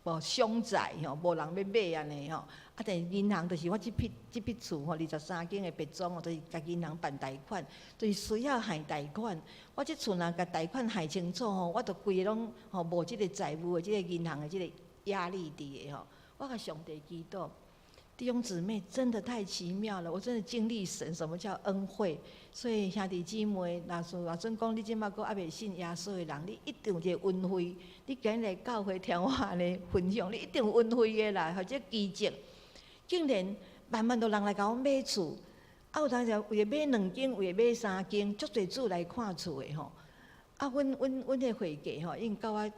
無凶宅吼，無人欲買按呢吼。啊，但是銀行就是我這筆這筆厝吼，23間的別莊吼，就是共銀行辦貸款，就是需要還貸款。我這厝若共貸款還清楚吼，我就規个攏吼無這個債務的這個銀行的這個壓力佇的吼。我共上帝祈禱。弟兄姊妹，真的太奇妙了！我真的經歷神，什麼叫恩惠？所以兄弟姊妹，若說若準講你這馬閣猶未信耶穌的人，你一定有一個恩惠。你今日來教會聽我按呢分享，你一定有恩惠的啦，或者奇蹟。竟然慢慢都人來共我買厝，啊有當時有的買兩間，有的買三間，足濟主來看厝的吼。啊，阮阮阮彼會計吼，已經到我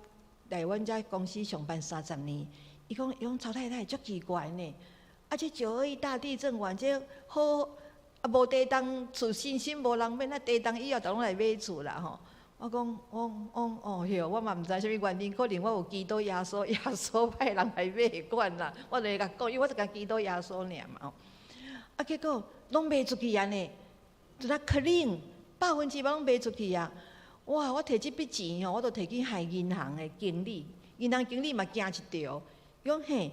來阮遮公司上班30年，伊講伊講曹太太足奇怪呢。啊！這9·21大地震完，這好啊，無地動厝新新無人買，那地動以後就攏來買厝啦吼。我講，我講哦喲，我嘛毋知啥物原因，可能我有祈禱耶穌，耶穌派人來買款啦。我就會共講，因為我就共祈禱耶穌爾嘛吼。啊，結果攏賣出去按呢，就那 clean 100%攏賣出去啊！哇！我提這筆錢吼，我就提去害銀行的經理，銀行經理嘛驚一跳，伊講嘿。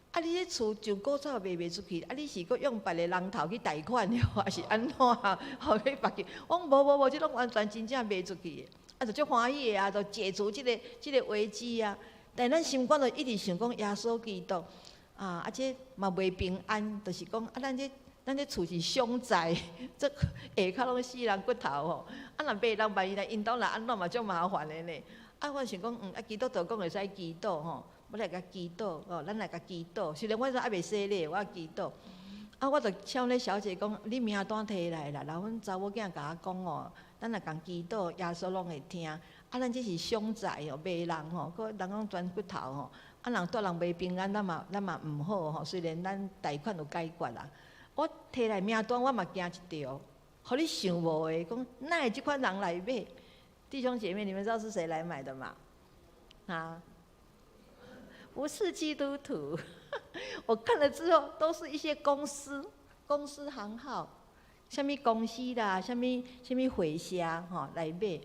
啊！你這厝就古早賣袂出去，啊！你是閣用別个人頭去貸款了，還是按怎？予去別去？我講無無無，這攏完全真正賣出去的，啊，就足歡喜的啊，就解除這个這个危機啊。但咱心肝就一直想講耶穌基督啊，啊，這嘛袂平安，就是講啊，咱這咱這厝是凶宅，這下跤攏死人骨頭吼。啊，若賣人萬一來𪜶兜若按怎嘛足麻煩的呢。啊，我想講，嗯，啊，基督徒講會使祈禱吼。我來共祈禱，哦，咱來共祈禱。雖然我說猶未洗禮，我祈禱。啊，我就敲那小姐講，你名單提來啦，然後阮查某囝共我講哦，咱若共祈禱，耶穌攏會聽。啊，咱這是凶宅哦，賣人吼，閣人講鑽骨頭吼。啊，人蹛人袂平安，咱嘛咱嘛毋好吼。雖然咱貸款有解決啦，我提來名單，我嘛驚一跳。予你想無的，講哪會這款人來買？弟兄姐妹，你們知道是誰來買的嗎？啊？不是基督徒，我看了之後，都是一些公司、公司行號，啥物公司啦，啥物啥物會社吼來買。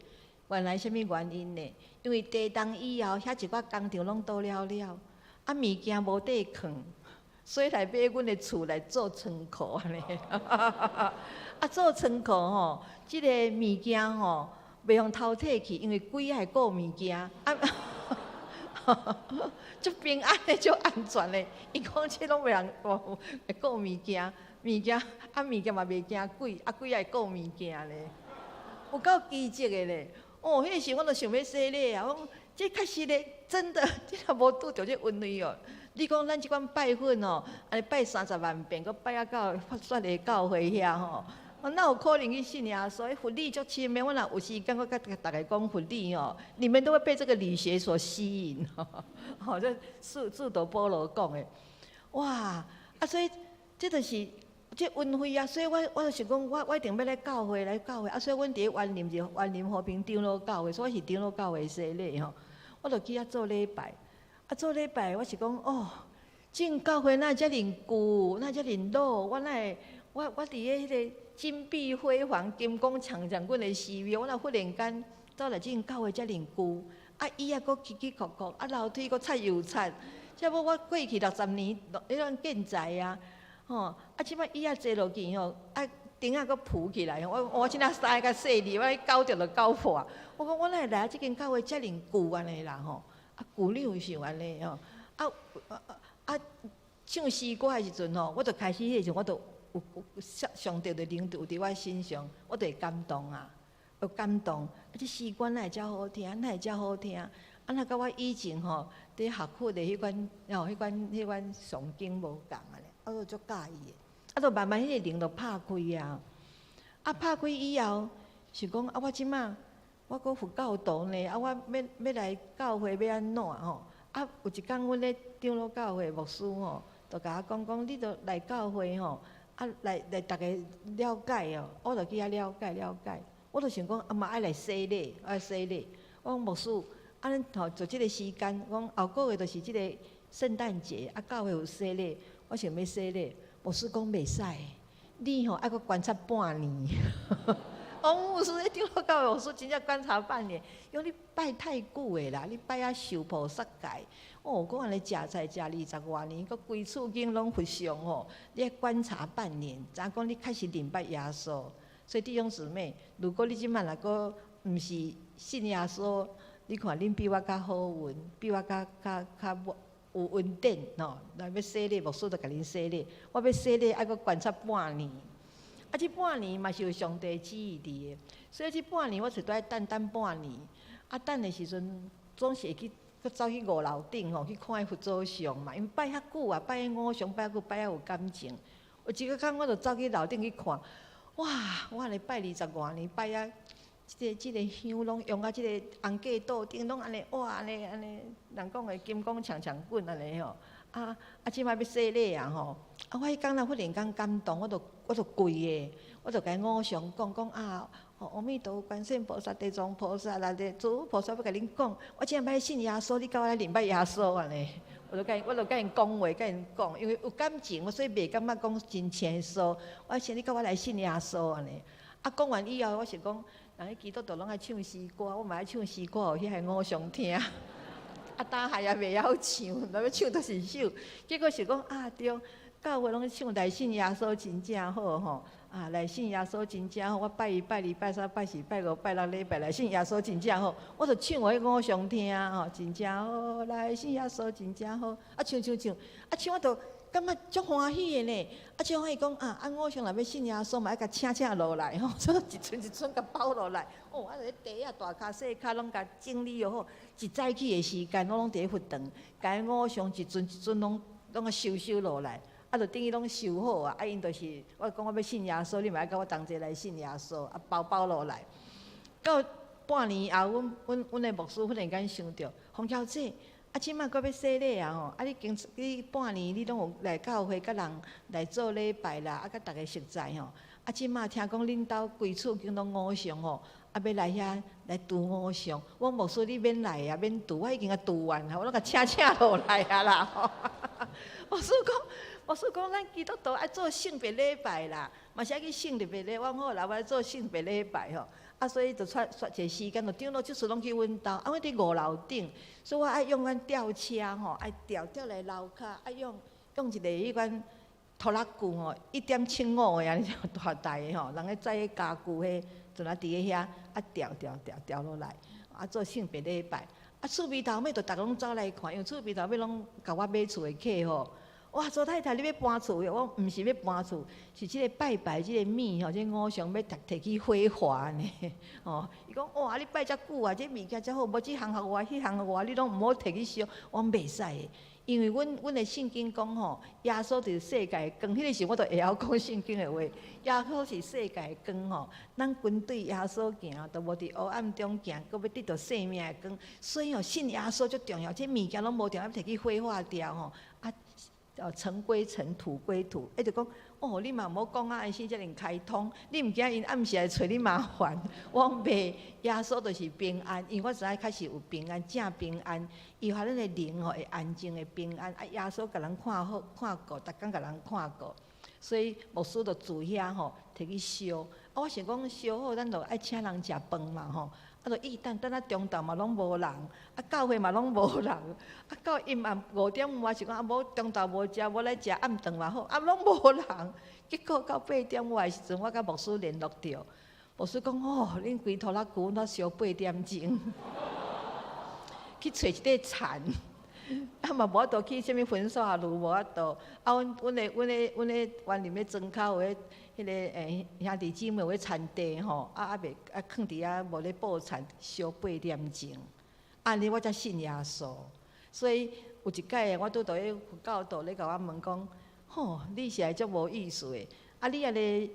原來啥物原因呢？因為地動以後，遐一寡工廠攏倒了了，啊物件無地囥，所以來買阮的厝來做倉庫按呢。啊做倉庫吼，這个物件吼袂予偷提去，因為鬼愛顧物件啊。足平安的，足安全的。伊講這攏袂人會顧物件，物件啊物件嘛袂驚鬼，啊鬼愛顧物件咧，有夠奇蹟的咧。哦，彼個時我就想欲洗禮啊！我講這確實咧，真的，這若無拄著這恩惠哦。你講咱這款拜粉哦，按呢拜30萬遍，閣拜啊到發雪的教會遐吼，我哪有可能去信耶穌？佛理足深的，我若有時間，我佮逐家講佛理哦，你們都會被這個理學所吸引。吼，這使徒保羅講的，哇！啊，所以這就是這恩惠啊，所以我我就想講，我我一定欲來教會來教會啊，所以阮佇員林就員林和平長老教會，所以我是長老教會洗禮吼，我就去遐做禮拜。啊，做禮拜我是講哦，進教會哪會遮爾舊，哪會遮爾老，我哪會我我佇咧彼個金碧輝煌、金光閃閃阮的寺廟，我若忽然間走來這間教會遮爾舊，啊椅仔閣起起伏伏，啊樓梯閣擦又擦，這無我過去60年，彼種建材啊，吼，啊這擺椅仔坐落去吼，啊頂仔閣浮起來，我我這若三個較細膩，我攪著就攪破。我講我哪會來這間教會遮爾舊按呢啦吼？啊舊你有想按呢吼？啊啊啊！唱詩歌的時陣吼，我就開始彼個時陣我就有上帝的靈就有佇我身上，我就會感動啊，有感動。啊，這詩歌哪會遮好聽？哪會遮好聽？啊，若佮我以前吼，佇學佛的彼款吼，彼款誦經無仝啊咧，我就足佮意的。啊，就慢慢彼个靈就拍開啊。啊，拍開以後，想講啊，我這馬我閣佛教徒呢，啊，我欲來教會欲按怎吼？啊，有一工阮咧長老教會牧師吼，就共我講講，你著來教會吼，啊，來逐家了解哦，我就去遐了解了解。我就想講，啊嘛愛來洗禮，愛洗禮。我講牧師，啊恁吼就這个時間，講後個月就是這个聖誕節，啊教會有洗禮，我想欲洗禮。牧師講袂使，你吼愛閣觀察半年。哦，牧師，長老教會牧師真正觀察半年，因為你拜太久的啦，你拜啊受菩薩戒，哦，閣按呢食菜食20外年，閣規厝間攏佛像吼，你愛觀察半年，知影講你確實認捌耶穌。所以弟兄姊妹，如果你這擺若閣毋是信耶穌，你看恁比我較好運，比我較有恩典吼。來欲洗禮，牧師就共恁洗禮。我欲洗禮，愛閣觀察半年。啊，這半年嘛是有上帝旨意佇的，所以這半年我就愛等等半年。啊，等的時陣總是會去，閣走去五樓頂吼，去看彼佛祖像嘛。因為拜遐久啊，拜彼偶像拜遐久，拜遐有感情。有一個工我就走去樓頂去看，哇！我按呢拜20外年，拜啊，這個香攏用啊，這個紅粿桌頂攏按呢，哇！按呢按呢，人講的金剛長長棍按呢吼。啊啊！這擺欲洗禮啊吼！啊，我彼工若忽然間感動，我就跪的，我就共偶像講講啊，阿彌陀佛、觀世音菩薩、地藏菩薩啦，這諸菩薩欲共恁講，我這擺信耶穌，你共我來認捌耶穌按呢。我就共𪜶講話，共𪜶講，因為有感情，所以袂感覺講真生疏。我先你共我來信耶穌按呢。啊，講完以後，我想講，人彼基督徒攏愛唱詩歌，我嘛愛唱詩歌，予彼个偶像聽。啊，當下也袂曉唱，若欲唱佗一首。結果是講啊，對，教會攏唱來信耶穌真正好吼。啊，來信耶穌真正好，我拜一、拜二、拜三、拜四、拜五、拜六禮拜來信耶穌真正好。我就唱予彼偶像聽吼，真正好，來信耶穌真正好。啊，唱唱唱，啊唱我就感覺足歡喜的呢。啊，唱歡喜講啊，啊偶像若欲信耶穌嘛，愛共請請落來吼，所以一尊一尊共包落來。哦，啊，佇地啊，大跤細跤攏共整理好。一早起的時間，我攏佇咧佛堂，共偶像一尊一尊攏攏共收收落來。啊，就等於攏收好啊！啊，𪜶就是我講我欲信耶穌，你嘛愛共我同齊來信耶穌，啊，包包落來。到半年後，阮的牧師忽然間想著，馮小姐，啊，這擺閣欲洗禮啊吼！啊，你經你半年你攏有來教會佮人來做禮拜啦，啊，佮逐家熟似吼。啊，這擺聽講恁兜規厝間攏偶像吼，啊，欲來遐來除偶像。我牧師你免來啊，免除，我已經共除完啊，我攏共請請落來啊啦。牧師講，咱基督徒愛做聖別禮拜啦，嘛是愛去聖別禮。我講好啦，我來做聖別禮拜吼。啊，所以就出出一個時間，就長老這次攏去阮兜，啊，阮佇五樓頂，所以我愛用阮吊車吼，愛吊吊來樓跤，愛用一個彼款拖拉機吼，1.75的按呢大台的吼，人咧載彼家具彼，就來佇咧遐啊吊吊吊吊落來，啊做聖別禮拜。啊，厝邊頭尾就逐家攏走來看，因為厝邊頭尾攏共我買厝的客吼。哇，周太太，你欲搬厝？我毋是欲搬厝，是這个拜拜這个物吼，這个偶像欲提去火化呢。哦，伊講哇，你拜遮久啊，這物件遮好，無這項予我，彼項予我，你攏毋好提去燒。我講袂使的，因為阮的聖經講吼，耶穌就是世界的光。彼个時我就會曉講聖經的話，耶穌是世界的光吼，咱跟隨耶穌行，就無佇黑暗中行，閣欲得著生命的光。所以吼，信耶穌足重要，這物件攏無重要，提去火化掉吼。啊，哦，塵歸塵，土歸土。伊就講，哦，你嘛毋好講啊，安心遮爾開通，你毋驚𪜶暗時來揣你麻煩？我講袂，耶穌就是平安，因為我知影確實有平安，正平安。伊予咱的靈吼會安靜的平安。啊，耶穌共咱看好看顧，逐工共人看顧。所以牧師就住遐吼，提去燒。啊，我想講燒好，咱就愛請人食飯嘛吼。啊，就一等等啊，中晝嘛攏無人，啊，教會嘛攏無人，啊，到陰暗5點外是講啊，無中晝無食，無來食暗頓嘛好，啊，攏無人。結果到8點外的時陣，我共牧師聯絡著，牧師講哦，恁規拖拉機阮燒8點鐘，去揣一塊田，啊嘛無法度去啥物焚化爐，無法度。啊，阮的園林的莊跤有彼彼个兄弟姊妹有彼田地吼，啊猶未啊囥佇遐無咧布田，燒8點鐘，按呢我才信耶穌。所以有一擺我拄著彼佛教徒咧共我問講，吼，你實在足無意思的，啊你按呢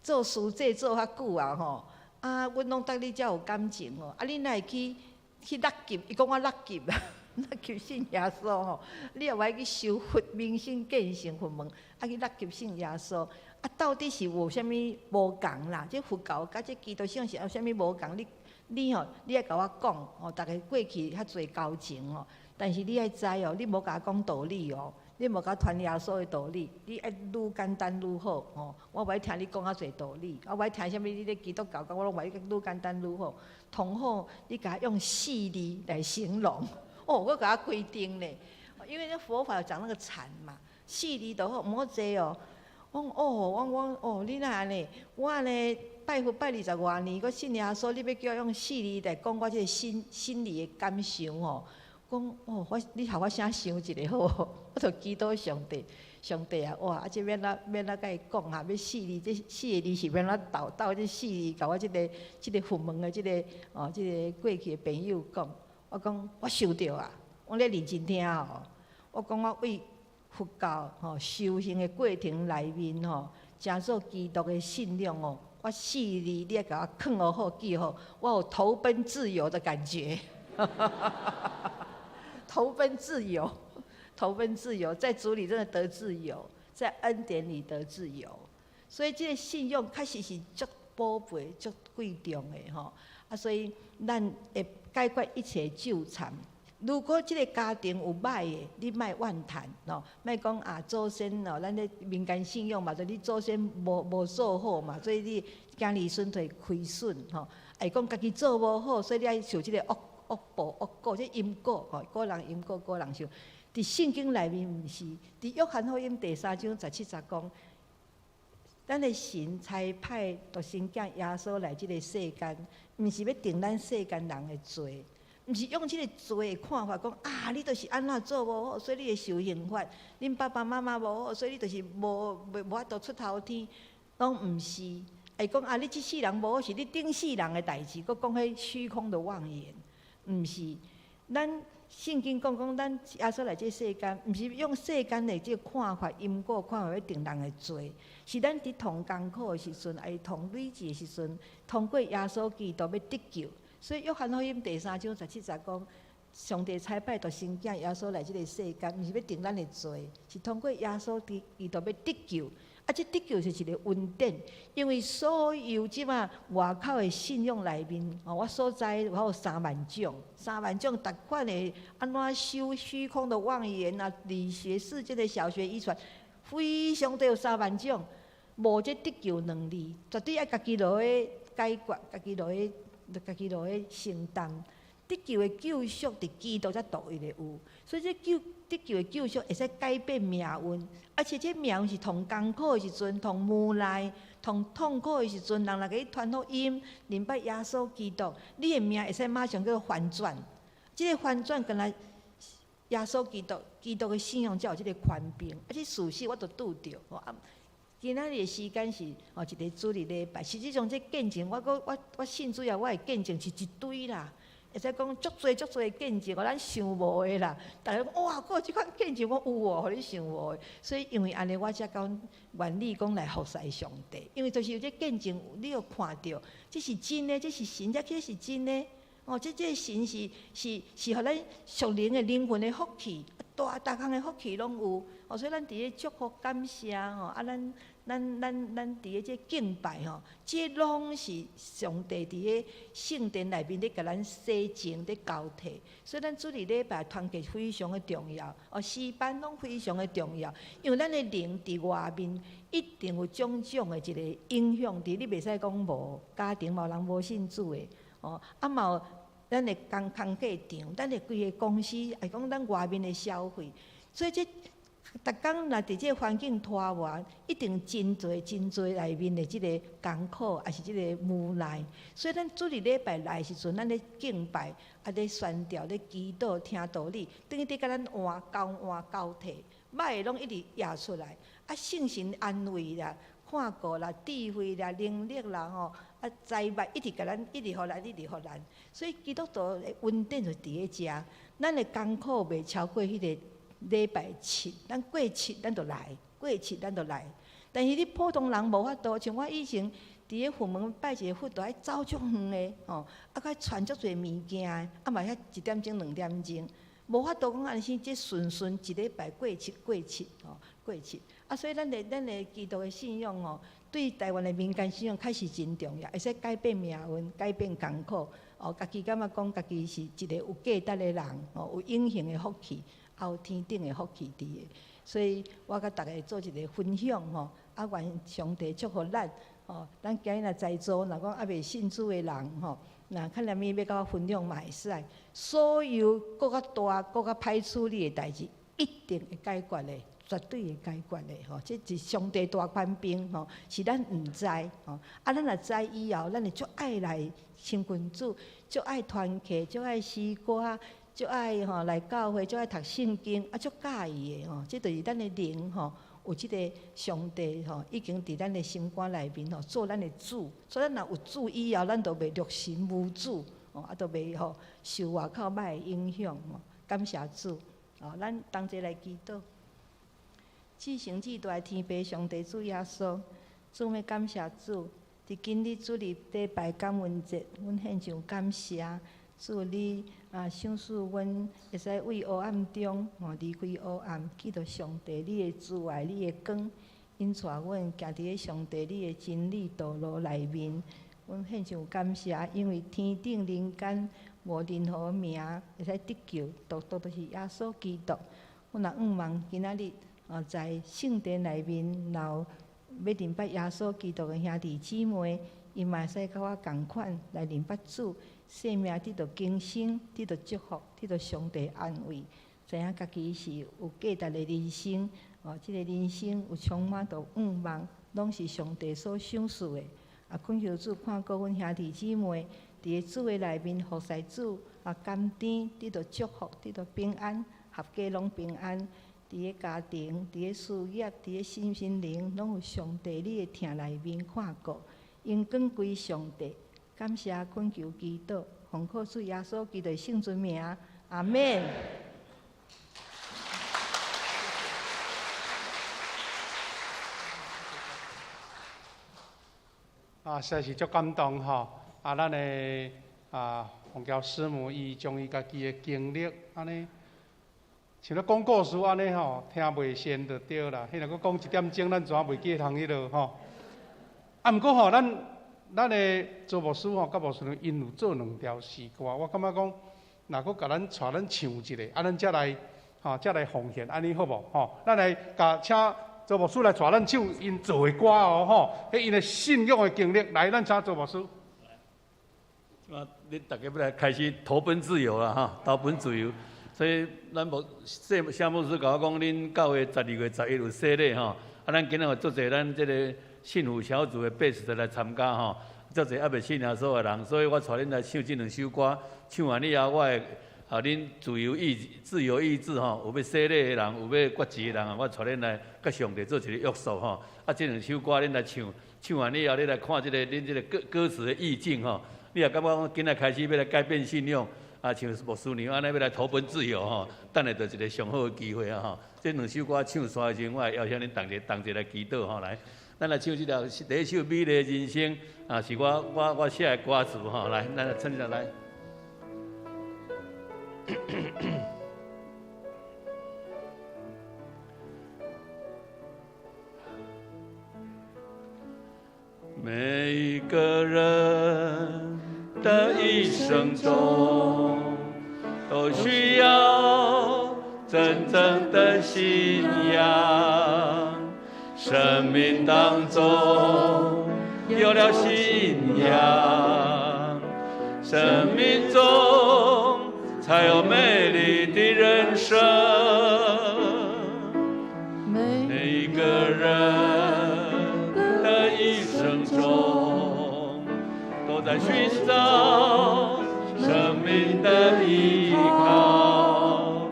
做師姐做較久啊吼，啊阮攏對你遮有感情吼，啊你哪會去六級？伊講我六級啊，六級信耶穌吼，你也無愛去修佛明心見性佛門，啊去六級信耶穌，啊到底是有啥物無仝啦？這佛教佮這基督信是有啥物無仝？你吼，你愛共我講吼，逐家過去較濟交情吼，但是你愛知哦，你無共我講道理哦，你無共我傳耶穌的道理，你愛愈簡單愈好吼。我無愛聽你講較濟道理，我無愛聽啥物你咧基督教講，我攏無愛愈簡單愈好。同好，你共我用四字來形容，哦，我共我規定咧，因為那佛法有講那個禪嘛，四字就好，毋好濟哦。我講哦，我講哦，你若按呢？我按呢拜佛拜20外年，閣信耶穌，你欲叫我用四字來講我這个心裡的感受吼？講哦，我你予我先想一下好無？我就祈禱上帝，上帝啊，哇！啊，這欲按怎欲按怎共伊講哈？欲四字，這四个字是欲按怎鬥鬥這四字，共我這个佛門的這个哦，這个過去的朋友講。我講我想著啊，我咧認真聽哦。我講我為佛教吼修行的過程內面吼，成做基督的信仰哦，我四字你愛共我囥好好記好，我有投奔自由的感覺。投奔自由，投奔自由，在主裡真的得自由，在恩典裡得自由。所以這个信仰確實是足寶貝、足貴重的吼。啊，所以咱會解決一切糾纏。如果這个家庭有歹的，你莫怨嘆吼，莫講啊祖先哦，咱咧民間信仰嘛，就你祖先無做好嘛，所以你子兒孫就會虧損吼。會講家己做無好，所以你愛受這个惡惡報惡果，這因果吼，古人因果古人受。佇聖經內面毋是，佇約翰福音第3章17節講，咱的神差派獨生囝耶穌來這个世間，毋是欲定咱世間人的罪，毋是用這个罪的看法講啊，你就是按怎做無好，所以你會受刑罰。恁爸爸媽媽無好，所以你就是無法度出頭天，攏毋是。會講啊，你這世人無好，是你頂世人的代誌，閣講彼虛空的妄言，毋是。咱聖經講講，咱耶穌來這世間，毋是用世間的這個看法、因果看法欲定人的罪，是咱佇同艱苦的時陣，抑是同累濟的時陣，通過耶穌基督欲得救。所以約翰福音第3章17節講，上帝差派獨生囝耶穌來這个世間，毋是欲定咱的罪，是通過耶穌基督欲得救。啊，這得救是一个恩典，因為所有這馬外口的信仰內面，哦，我所知我有3萬種，3萬種逐款的按怎修虛空的妄言啊，理學世界的小學遺傳，非常都有三萬種，無這得救能力，絕對愛家己落去解決，家己落去承擔。得救的救贖，佇基督才獨一的有，所以這得救的救贖會使改變命運，而且這命運是同艱苦的時陣，同無奈、同痛苦的時陣，人來共你傳福音，認捌耶穌基督，你的命會使馬上叫翻轉。這个翻轉，敢若耶穌基督，基督的信仰才有這个權柄，啊，這事實我都拄著。啊，今仔日的時間是哦，一个主日禮拜，實際上這見證，我閣我信主後，我的見證是一堆啦。會使講足濟足濟見證，咱想無的啦。逐家講哇，閣有這款見證，我有哦，予你想無的。所以因為按呢，我才講願意講來服侍上帝。因為就是有這見證，你有看著，這是真的，這是神，這是真的。哦，這神是予咱屬靈的靈魂的福氣，大逐項的福氣攏有。哦，所以咱佇咧祝福感謝吼，啊，咱佇咧這敬拜吼，這攏是上帝佇咧聖殿內面咧共咱洗淨、咧交替。所以咱主日禮拜團結非常的重要，哦，詩班攏非常的重要，因為咱的靈佇外面一定有種種的一個影響佇，你袂使講無，家庭嘛有人無信主的，哦，啊嘛有咱的工課場，咱的規个公司，會講咱外面的消費，所以這。逐工若佇這个環境拖磨，一定真濟真濟內面的這个艱苦，抑是這个無奈。所以咱主日禮拜來的時陣，咱咧敬拜，啊咧宣教、咧祈禱、聽道理，等於佇共咱換交換交替，歹的攏一直掖出來。啊，聖神安慰啦、看顧啦、智慧啦、能力啦吼，啊財物一直共咱，一直予咱，一直予咱。所以基督徒的恩典就佇咧遮，咱的艱苦袂超過彼个禮拜七，咱過七咱就來，過七咱就來。但是你普通人無法度，像我以前佇咧佛門拜一個佛，都愛走足遠的吼，啊，閣愛傳足濟物件，啊嘛遐一點鐘兩點鐘，無法度講按呢這順順一禮拜過七過七吼過七。啊，所以咱的基督的信仰吼，對台灣的民間信仰確實真重要，會使改變命運，改變艱苦。哦，家己感覺講家己是一個有價值的人，哦，有永恆的福氣。也有天頂的福氣佇的，所以我共大家做一个分享吼，啊，願上帝祝福咱吼。咱今日若在座，若講猶未信主的人吼，若看啥物欲共我分享嘛會使。所有閣較大、閣較歹處理的代誌，一定會解決的，絕對會解決的吼。這是上帝大權柄吼，是咱毋知吼。啊，咱若知以後，咱會足愛來親近主，足愛團契，足愛詩歌。足愛吼來教會，足愛讀聖經，啊，足佮意的吼。這就是咱的靈吼，有這个上帝吼，已經佇咱的心肝內面吼，做咱的主。所以咱若有主以後，咱就袂六神無主，吼，啊，就袂吼受外口歹的影響吼。感謝主，哦，咱同齊來祈禱。至聖至大的天父上帝主耶穌，主欲感謝主，佇今日主日禮拜感恩節，阮獻上感謝。主你啊，賞賜阮會使為黑暗中吼離開黑暗，去到上帝你的慈愛、你的光，引帶阮行佇咧上帝你的真理道路內面。阮獻上感謝，因為天頂人間無任何名會使得救，獨獨就是耶穌基督。阮若向望今仔日哦，在聖殿內面，若有欲認捌耶穌基督的兄弟姊妹，𪜶嘛會使佮我仝款來認捌主。生命得著更新，得著祝福，得著上帝安慰，知影家己是有價值的人生。哦，這個人生有充滿著向望，攏是上帝所賞賜的。啊，懇求主看顧阮兄弟姊妹，佇个主的內面服侍主，啊，甘甜得著祝福，得著平安，合家攏平安。佇个家庭，佇个事業，佇个身心靈，攏有上帝你的疼內面看顧，榮光歸上帝。感謝懇求祈禱，奉靠主耶穌基督的聖尊名，阿們。啊，實在是足感動吼！啊，咱的啊，鳳嬌師母伊將伊家己的經歷，按呢，像咧講故事按呢吼，聽袂先就對啦。彼若閣講一點鐘，咱怎袂記通彼落吼？啊，毋過吼，咱的周牧師吼，佮牧師娘𪜶有做兩條詩歌，我感覺講，若閣共咱帶咱唱一下，啊，咱才來吼，才來奉獻，按呢好無？吼，咱來共請周牧師來帶咱唱𪜶做的歌哦，吼，彼𪜶的信仰的經歷，來，咱請周牧師。啊，恁大家欲來開始投奔自由啦，哈，投奔自由。所以咱牧謝牧師共我講，恁教會12月11有洗禮吼，啊，咱今仔有足濟咱這个幸福小組的 best 來參加吼，足濟猶未信耶穌的人，所以我帶恁來唱這兩首歌，唱完以後，我會予恁自由意自由意志吼，有欲洗禮的人，有欲決志的人，我帶恁來佮上帝做一个約束吼。啊，這兩首歌恁來唱，唱完以後，你來看這个恁這个歌歌詞的意境吼。你若感覺講今仔開始欲來改變信仰，啊，像牧師娘按呢欲來投奔自由吼，等下就是一个上好的機會啊吼。這兩首歌唱煞的時陣，我會邀請恁同齊同齊來祈禱吼來。咱來唱這條第一首《美麗人生》啊，是我寫的歌詞吼，來，咱來唱一下來。每一個人的一生中，都需要真正的信仰。生命當中有了信仰，生命中才有美麗的人生。個人的一生中，都在尋找生命的依靠，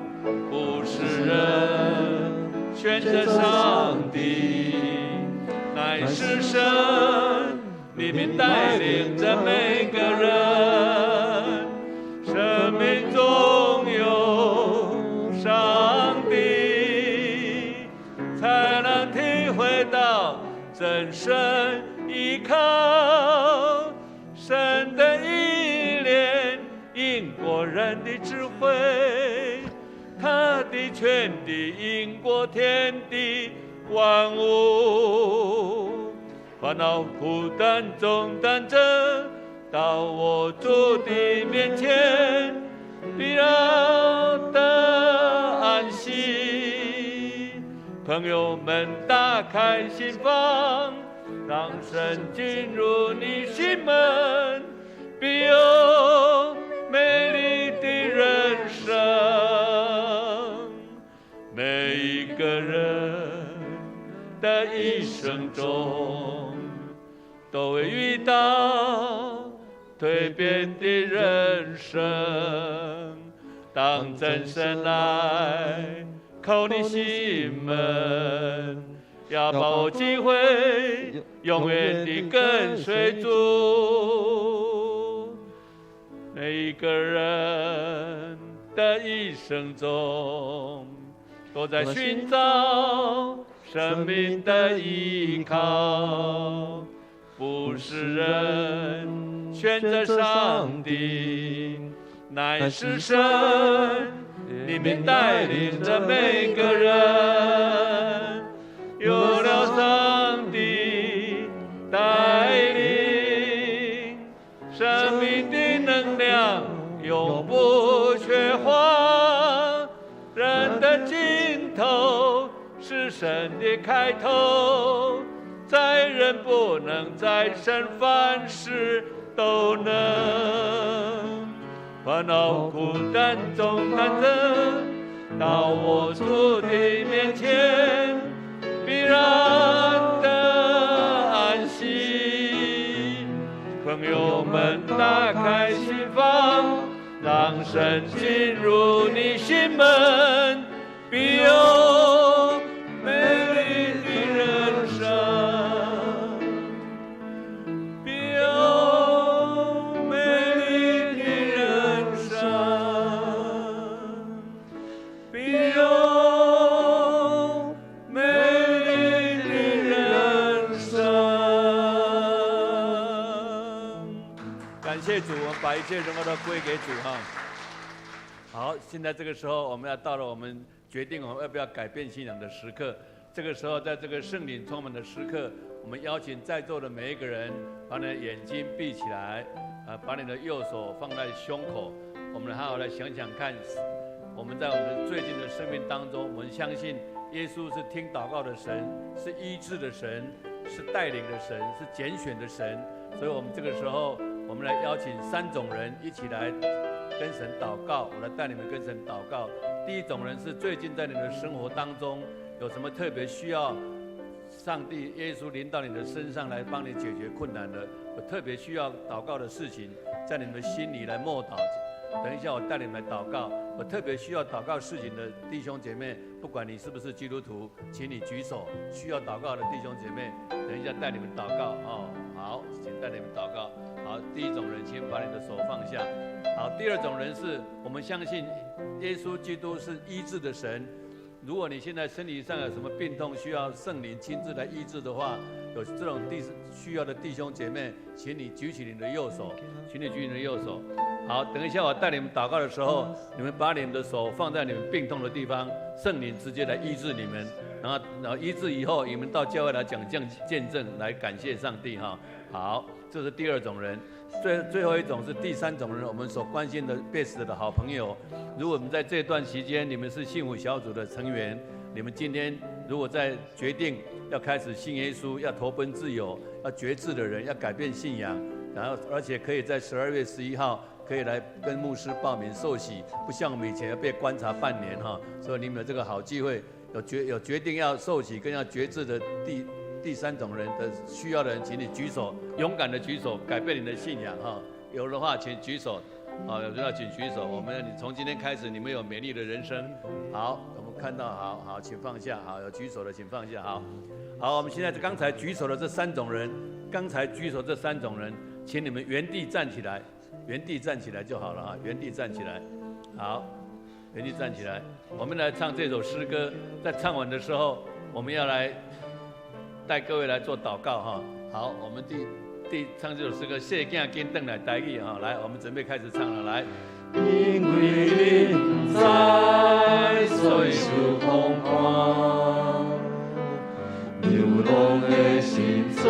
不是人選擇上帝，乃是神裡面帶領著每個人，生命中有上帝，才能體會到真神依靠，神的意念贏過人的智慧，他的權柄贏過天地萬物。煩惱苦擔重擔者，到我主的面前，必然得安息。朋友們，打開心房，讓神進入你心門，必有美麗的人生。每一個人的一生中，都會遇到蛻變的人生。當真神來叩你心門，要把握機會，永遠地跟隨主。每一個人的一生中，都在尋找生命的依靠，不是人選擇上帝，乃是神裡面帶領著每個人。有了上帝帶領，生命的能量永不缺乏。人的盡頭是神的開頭，在人不能，在神凡事都能。煩惱苦擔重擔者，到我主的面前，必然得安息。朋友們，打開心房，讓神進入你心門，必有美麗的人生，必有美麗的人生，必有美麗的人生。感謝主，我們把一切榮耀都歸給主哈。好，現在這個時候，我們要到了我們決定我們要不要改變信仰的時刻。這個時候，在這個聖靈充滿的時刻，我們邀請在座的每一個人，把你的眼睛閉起來，啊，把你的右手放在胸口，我們好好來想想看，我們在我們最近的生命當中，我們相信耶穌是聽禱告的神，是醫治的神，是帶領的神，是揀選的神。所以，我們這個時候，我們來邀請三種人一起來跟神禱告。我來帶你們跟神禱告。第一種人是最近在你的生活當中有什麼特別需要上帝耶穌臨到你的身上來幫你解決困難的，有特別需要禱告的事情，在你們心裡來默禱。等一下我帶你們來禱告。有特別需要禱告事情的弟兄姐妹，不管你是不是基督徒，請你舉手。需要禱告的弟兄姐妹，等一下帶你們禱告哦。好，請帶你們禱告。好，第一種人，請把你的手放下。好，第二種人是我們相信耶穌基督是醫治的神。如果你現在身體上有什麼病痛，需要聖靈親自來醫治的話，有這種需要的弟兄姐妹，請你舉起你的右手，請你舉起你的右手。好，等一下我帶你們禱告的時候，你們把你們的手放在你們病痛的地方，聖靈直接來醫治你們。然後醫治以後，你們到教會來講見證，來感謝上帝哈。好，這是第二種人。最後一種是第三種人，我們所關心的 Best 的好朋友。如果我們在這段期間，你們是幸福小組的成員，你們今天如果在決定要開始信耶穌、要投奔自由、要決志的人，要改變信仰，然後而且可以在12月11號可以來跟牧師報名受洗，不像我們以前要被觀察半年哈。所以你們有這個好機會。有決定要受洗跟要決志的第三種人的需要的人，請你舉手，勇敢的舉手，改變你的信仰哈。有的話請舉手，啊，有的話請舉手。我們你從今天開始，你們有美麗的人生。好，我們看到，好好，請放下，好，有舉手的請放下，好，好，我們現在剛才舉手的這三種人，剛才舉手這三種人，請你們原地站起來，原地站起來就好了啊，原地站起來，好，原地站起來。我們來唱這首詩歌，在唱完的時候，我們要來帶各位來做禱告哈。好，我們第唱這首詩歌，細囝緊轉來台語哈。來，我們準備開始唱了，來。因為你毋知，所以受苦難，流浪的心做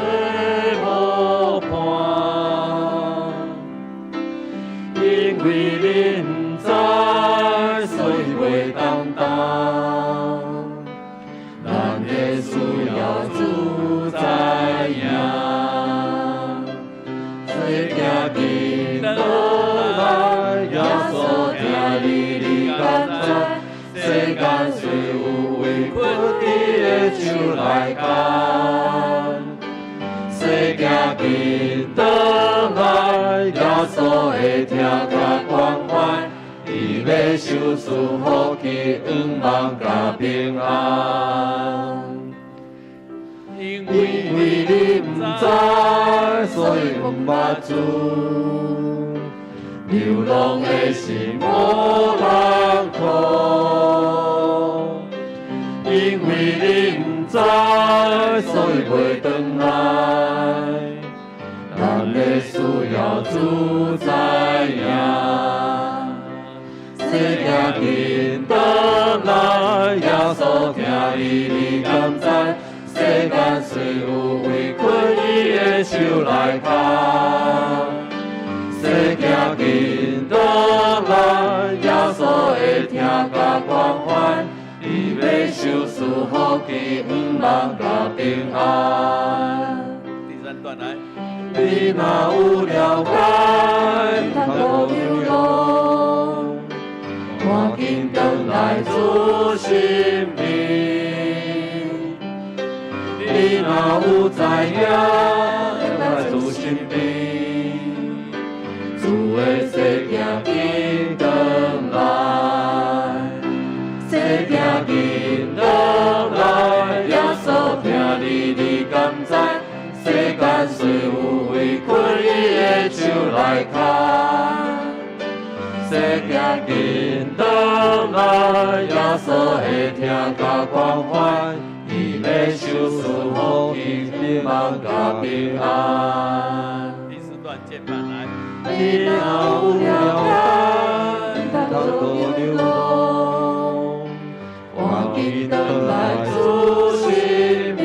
無伴。因為你毋知，所以袂擔當。咱的需要主知影，細囝緊轉來，耶穌聽你，你敢知？世間雖有委屈，伊的手來牽。細囝緊轉來，耶穌會聽佮關懷，伊欲賞賜福氣、向望佮平安。因因為你毋知，所以毋捌主。流浪的心無人顧。因為你毋知，所以袂轉來。咱的需要主知影。細囝緊轉來，耶穌聽你，你敢知？世間雖有委屈，伊的手來牽。細囝緊轉來，耶穌會聽佮關懷，伊欲賞賜福氣、向望佮平安。第三段來。你若有了解，毋通閣流浪，趕緊轉來主身邊。你若有知影，轉來主身邊，主的細囝緊轉來，細囝緊轉來，耶穌聽你，你敢知？世間雖有委屈，伊的手來牽。細囝緊轉來，耶穌會聽佮關懷，伊欲賞賜福氣、向望佮平安。第四段見伴來。你若有了解，毋通閣流浪，趕緊轉來主身邊。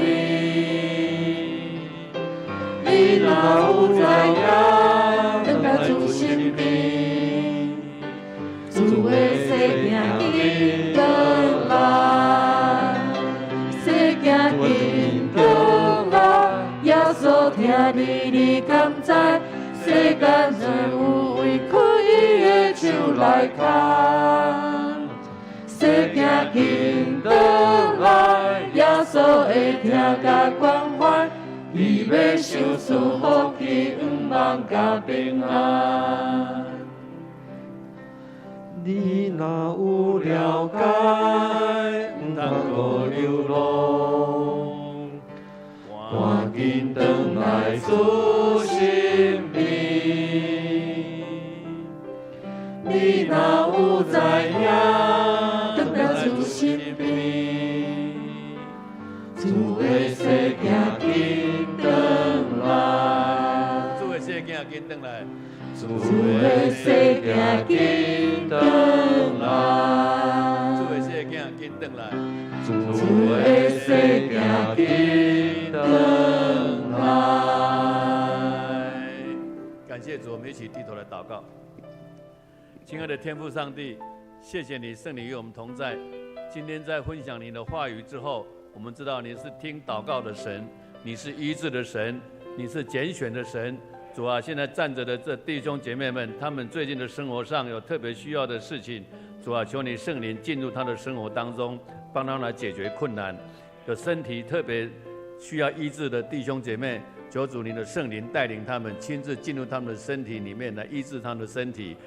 你若有知影，轉來主身邊，主的細囝緊轉來，細囝緊轉來，耶穌聽你，你敢知？世間雖有委屈，伊的手來牽。細囝緊轉來，耶穌會聽佮關懷，伊欲賞賜福氣、向望佮平安。你若有了解，毋通閣流浪，趕緊轉來主身邊。你若有知影，轉來主身邊，主的細囝緊轉來。主的細囝緊轉來。主的細囝緊轉來。主的細囝緊轉來。主的細囝緊轉來。感謝主，我們一起低頭來禱告。親愛的天父上帝，謝謝你聖靈與我們同在。今天在分享你的話語之後，我們知道你是聽禱告的神，你是醫治的神，你是揀選的神。主啊，現在站着的這弟兄姐妹們，他們最近的生活上有特別需要的事情，主啊，求你聖靈進入他的生活當中，帮他们来解决困难。有身体特别需要医治的弟兄姐妹，求主您的圣灵带领他们，亲自进入他们的身体里面来医治他们的身体。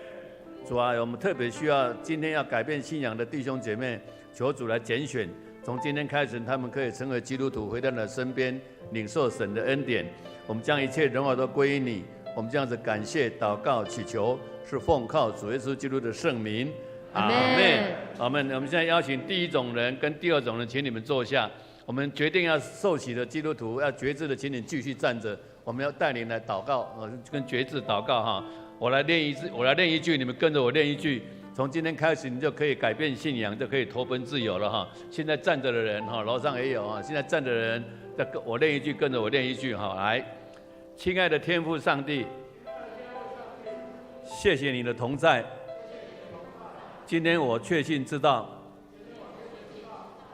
主啊，我们特别需要今天要改变信仰的弟兄姐妹，求主来拣选，从今天开始，他们可以成为基督徒，回到你的身边，领受神的恩典。我们将一切荣耀都归于你。我们这样子感谢、祷告、祈求，是奉靠主耶稣基督的圣名。阿门。阿门。我们现在邀请第一种人跟第二种人，请你们坐下。我们决定要受洗的基督徒，要决志的，请你继续站着。我们要带领来祷告，跟决志祷告哈。我来念一次，我来念一句，你们跟着我念一句。从今天开始，你就可以改变信仰，就可以投奔自由了哈。现在站着的人哈，楼上也有啊。现在站着的人，再跟我念一句，跟着我念一句哈。来，亲爱的天父上帝，谢谢你的同在。今天我确信知道，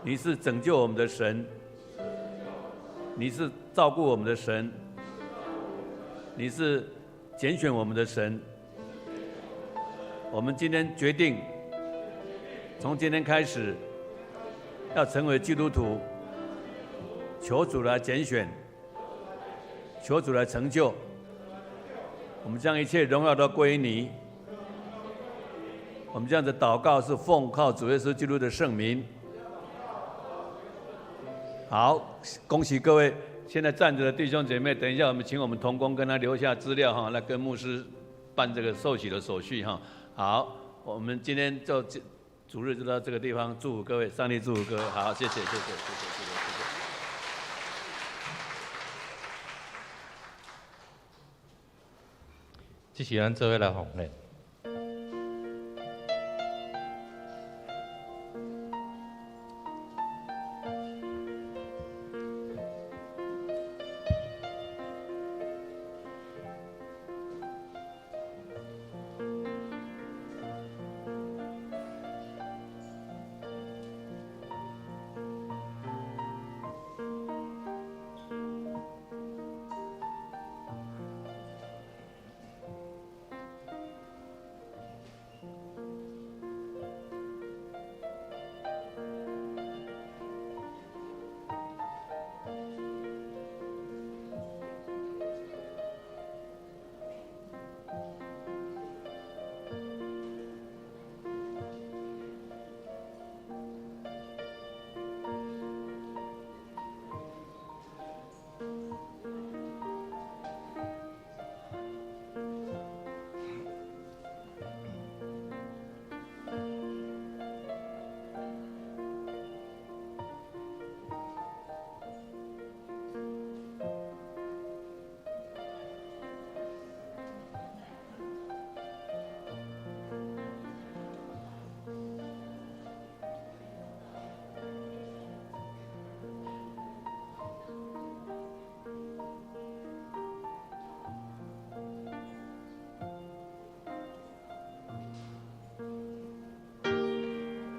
你是拯救我们的神，你是照顾我们的神，你是拣选我们的神。我们今天决定，从今天开始，要成为基督徒，求主来拣选，求主来成就。我们将一切荣耀都归于你。我们这样子祷告是奉靠主耶稣基督的圣名。好，恭喜各位！现在站着的弟兄姐妹，等一下我们请我们同工跟他留下资料哈，来跟牧师办这个受洗的手续哈。好，我们今天就主日就到这个地方，祝福各位，上帝祝福各位。好，谢谢，谢谢，谢谢，谢谢，谢谢。这是咱做伙来奉献。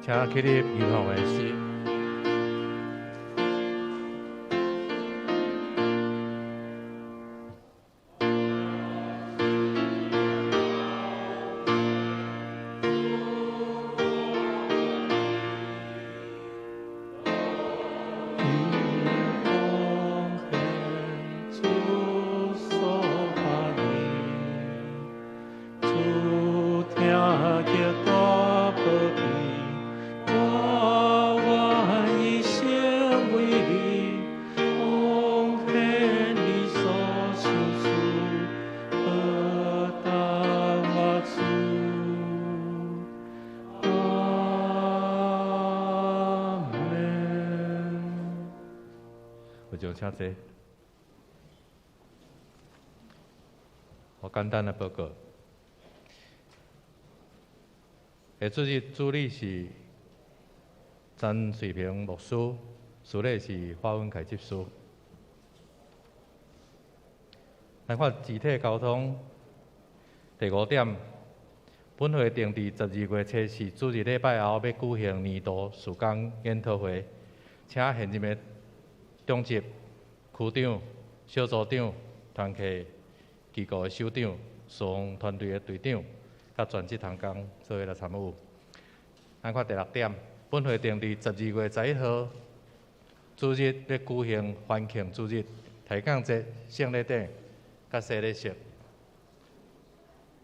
请起立仪行的诗。请坐。好简单的报告。下主日主礼是陈瑞平牧师，司礼是华文凯执事。来看肢体交通第五点，本会定伫12月初四主日礼拜后，欲举行年度事工研讨会，请现任的长执、区长、小组长、团契机构的首长、事奉团队的队长，佮全职同工做伙来参与。咱看第六点，本會定佇12月11號主日欲舉行歡慶主日、提降節、聖禮典佮洗禮式。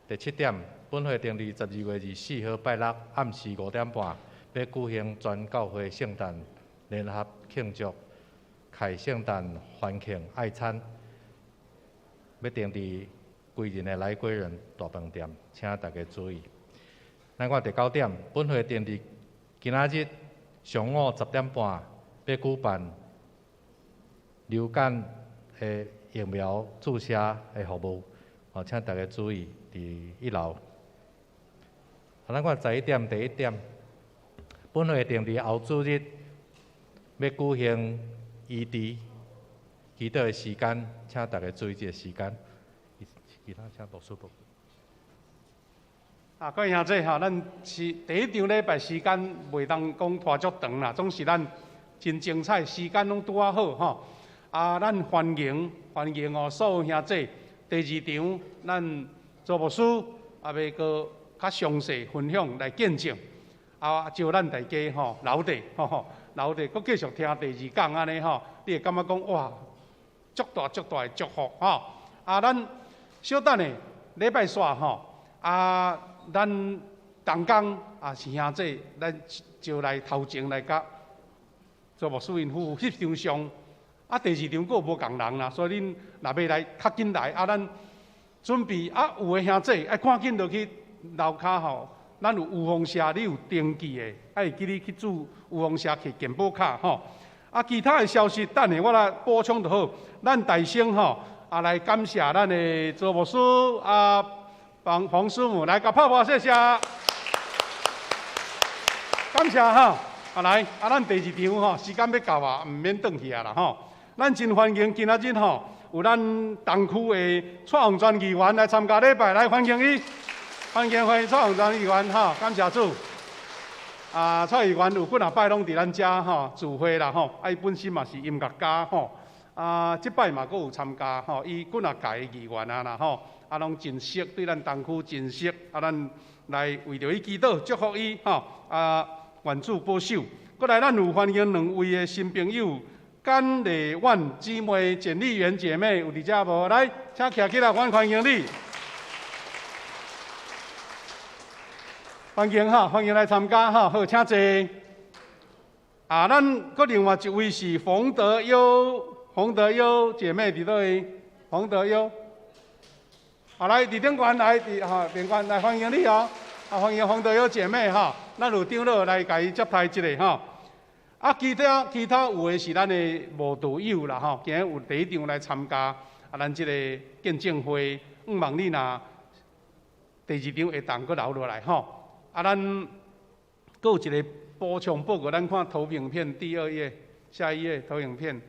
第七點，本會定佇12月24號拜六暗時5點半，欲舉行全教會聖誕聯合慶祝開聖誕歡慶愛餐，欲定佇歸仁的來歸仁大飯店，請大家注意。咱看第九點，本會定佇今仔日上午10點半，欲舉辦流感的疫苗注射的服務，哦，請大家注意，佇一樓。咱看11點，第一點，本會定佇後主日欲舉行醫治祈禱的時間，請大家注意這个時間。其他請牧師報告。啊，各位兄弟吼，咱是第一場禮拜時間袂當講拖足長啦，總是咱真精彩，時間攏拄仔好吼。啊，咱歡迎歡迎哦，所有兄弟。第二場咱周牧師也欲閣較詳細分享來見證。啊，招咱大家吼留佇吼吼留佇，閣繼續聽第二講按呢吼，你會感覺講哇，足大足大的祝福吼。啊，咱小等下禮拜煞吼，啊，咱同工啊是兄弟，咱招來頭前來佮周牧師𪜶夫婦翕張相。啊，第二場閣有無仝人啦，所以恁若欲來較緊來。啊，咱準備啊，有的兄弟愛趕緊落去樓跤吼，咱有預防社，你有登記的，愛會記你去注預防社摕健保卡吼。啊，其他的消息等下我來補充就好。咱大聲吼，啊來感謝咱的周牧師啊，黃黃師母來共拍破，謝謝。感謝哈，啊來，啊咱第二場吼，時間欲到啊，毋免轉去啊啦吼。咱真歡迎今仔日吼，有咱東區的蔡宏全議員來參加禮拜，來歡迎伊，歡迎歡迎蔡宏全議員吼，感謝主。啊，蔡議員有幾若擺攏佇咱遮吼聚會啦吼，啊伊本身嘛是音樂家吼，啊，這擺嘛閣有參加吼，伊幾若屆的議員啊啦吼，啊攏真熟，對咱東區真熟，啊咱來為著伊祈禱，祝福伊吼，啊願主保守。閣來咱有歡迎兩位的新朋友。簡麗婉姊妹、簡麗媛姐妹有佇遮無？來，請徛起來，阮歡迎你。歡迎哈，歡迎來參加哈，好，請坐。啊，咱閣另外一位是馮德優，馮德優姐妹佇佗位？馮德優，啊來，佇頂懸來，佇吼頂懸來歡迎你哦。啊，歡迎馮德優姐妹哈，咱有長老來共伊接待一下吼。啊，其他其他有的是咱的慕道友啦吼，今日有第一場來參加啊，咱這個見證會，向望你若第二場會當閣留落來吼。啊，咱閣有一個補充報告，咱看投影片第二頁，下一頁投影片。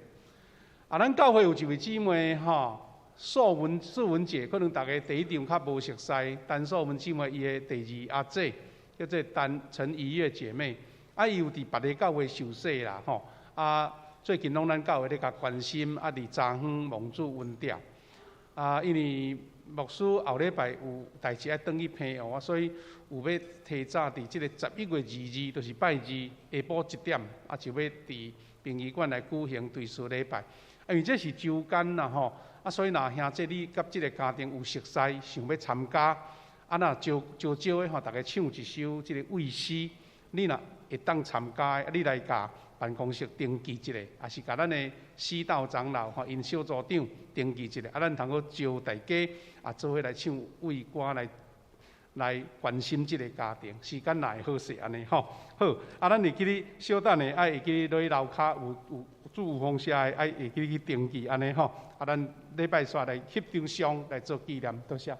啊，咱教會有一位姊妹吼，素文素文姐，可能大家第一場較無熟似，陳素文姊妹伊的第二阿姐叫做陳陳怡月姐妹。啊，伊有佇別个教會受洗啦，吼！啊，最近攏咱教會咧共關心，啊，佇茶園蒙主恩典。啊，因為牧師後禮拜有代誌愛轉去澎湖啊，所以有欲提早佇這個11月22，就是拜二下晡1點，啊，就欲佇殯儀館來舉行追思禮拜。啊，因為這是週間啦，吼！啊，所以若兄弟你佮這個家庭有熟似，想欲參加，啊，若招招招的吼，逐家唱一首這個慰詩，你若會當參加的，你來共辦公室登記一下，抑是共咱的司道長老吼，𪜶小組長登記一下，啊，咱通好招大家啊，做伙來唱慰歌來來關心這个家庭。時間若會好勢按呢吼，好，啊，咱會記得小等下，愛會記得落去樓跤有有注預防社的，愛會記得去登記按呢吼，啊，咱禮拜煞來翕張相來做紀念，多謝。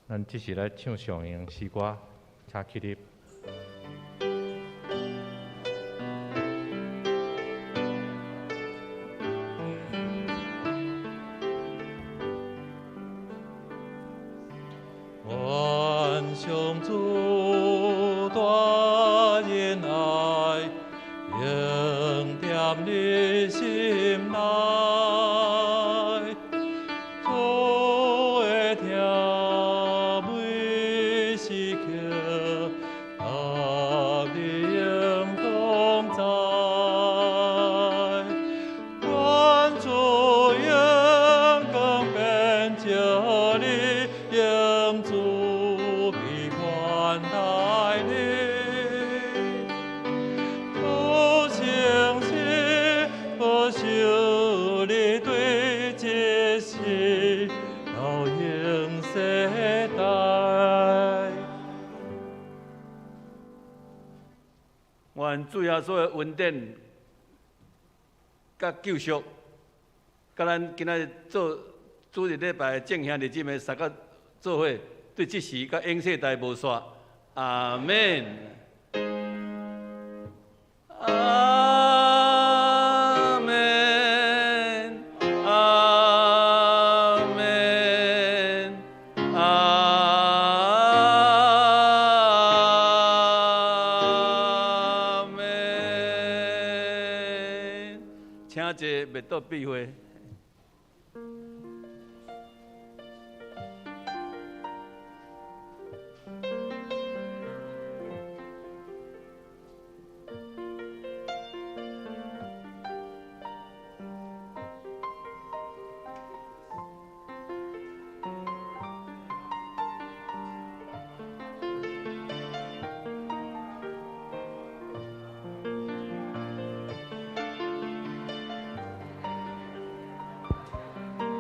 咱這時來唱上榮詩歌。請起立。願上主大仁愛，永踮你心內。主的疼每時刻，求你對這世到永世代。願主耶穌的恩典、佮救贖，佮咱今仔日做主日禮拜的眾兄弟姊妹三個做伙，對這時佮永世代無煞。阿們。阿們，阿們，阿們。請坐，默禱閉會。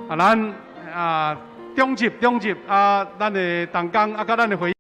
啊，咱啊中集中集啊，咱的同工啊，佮咱的會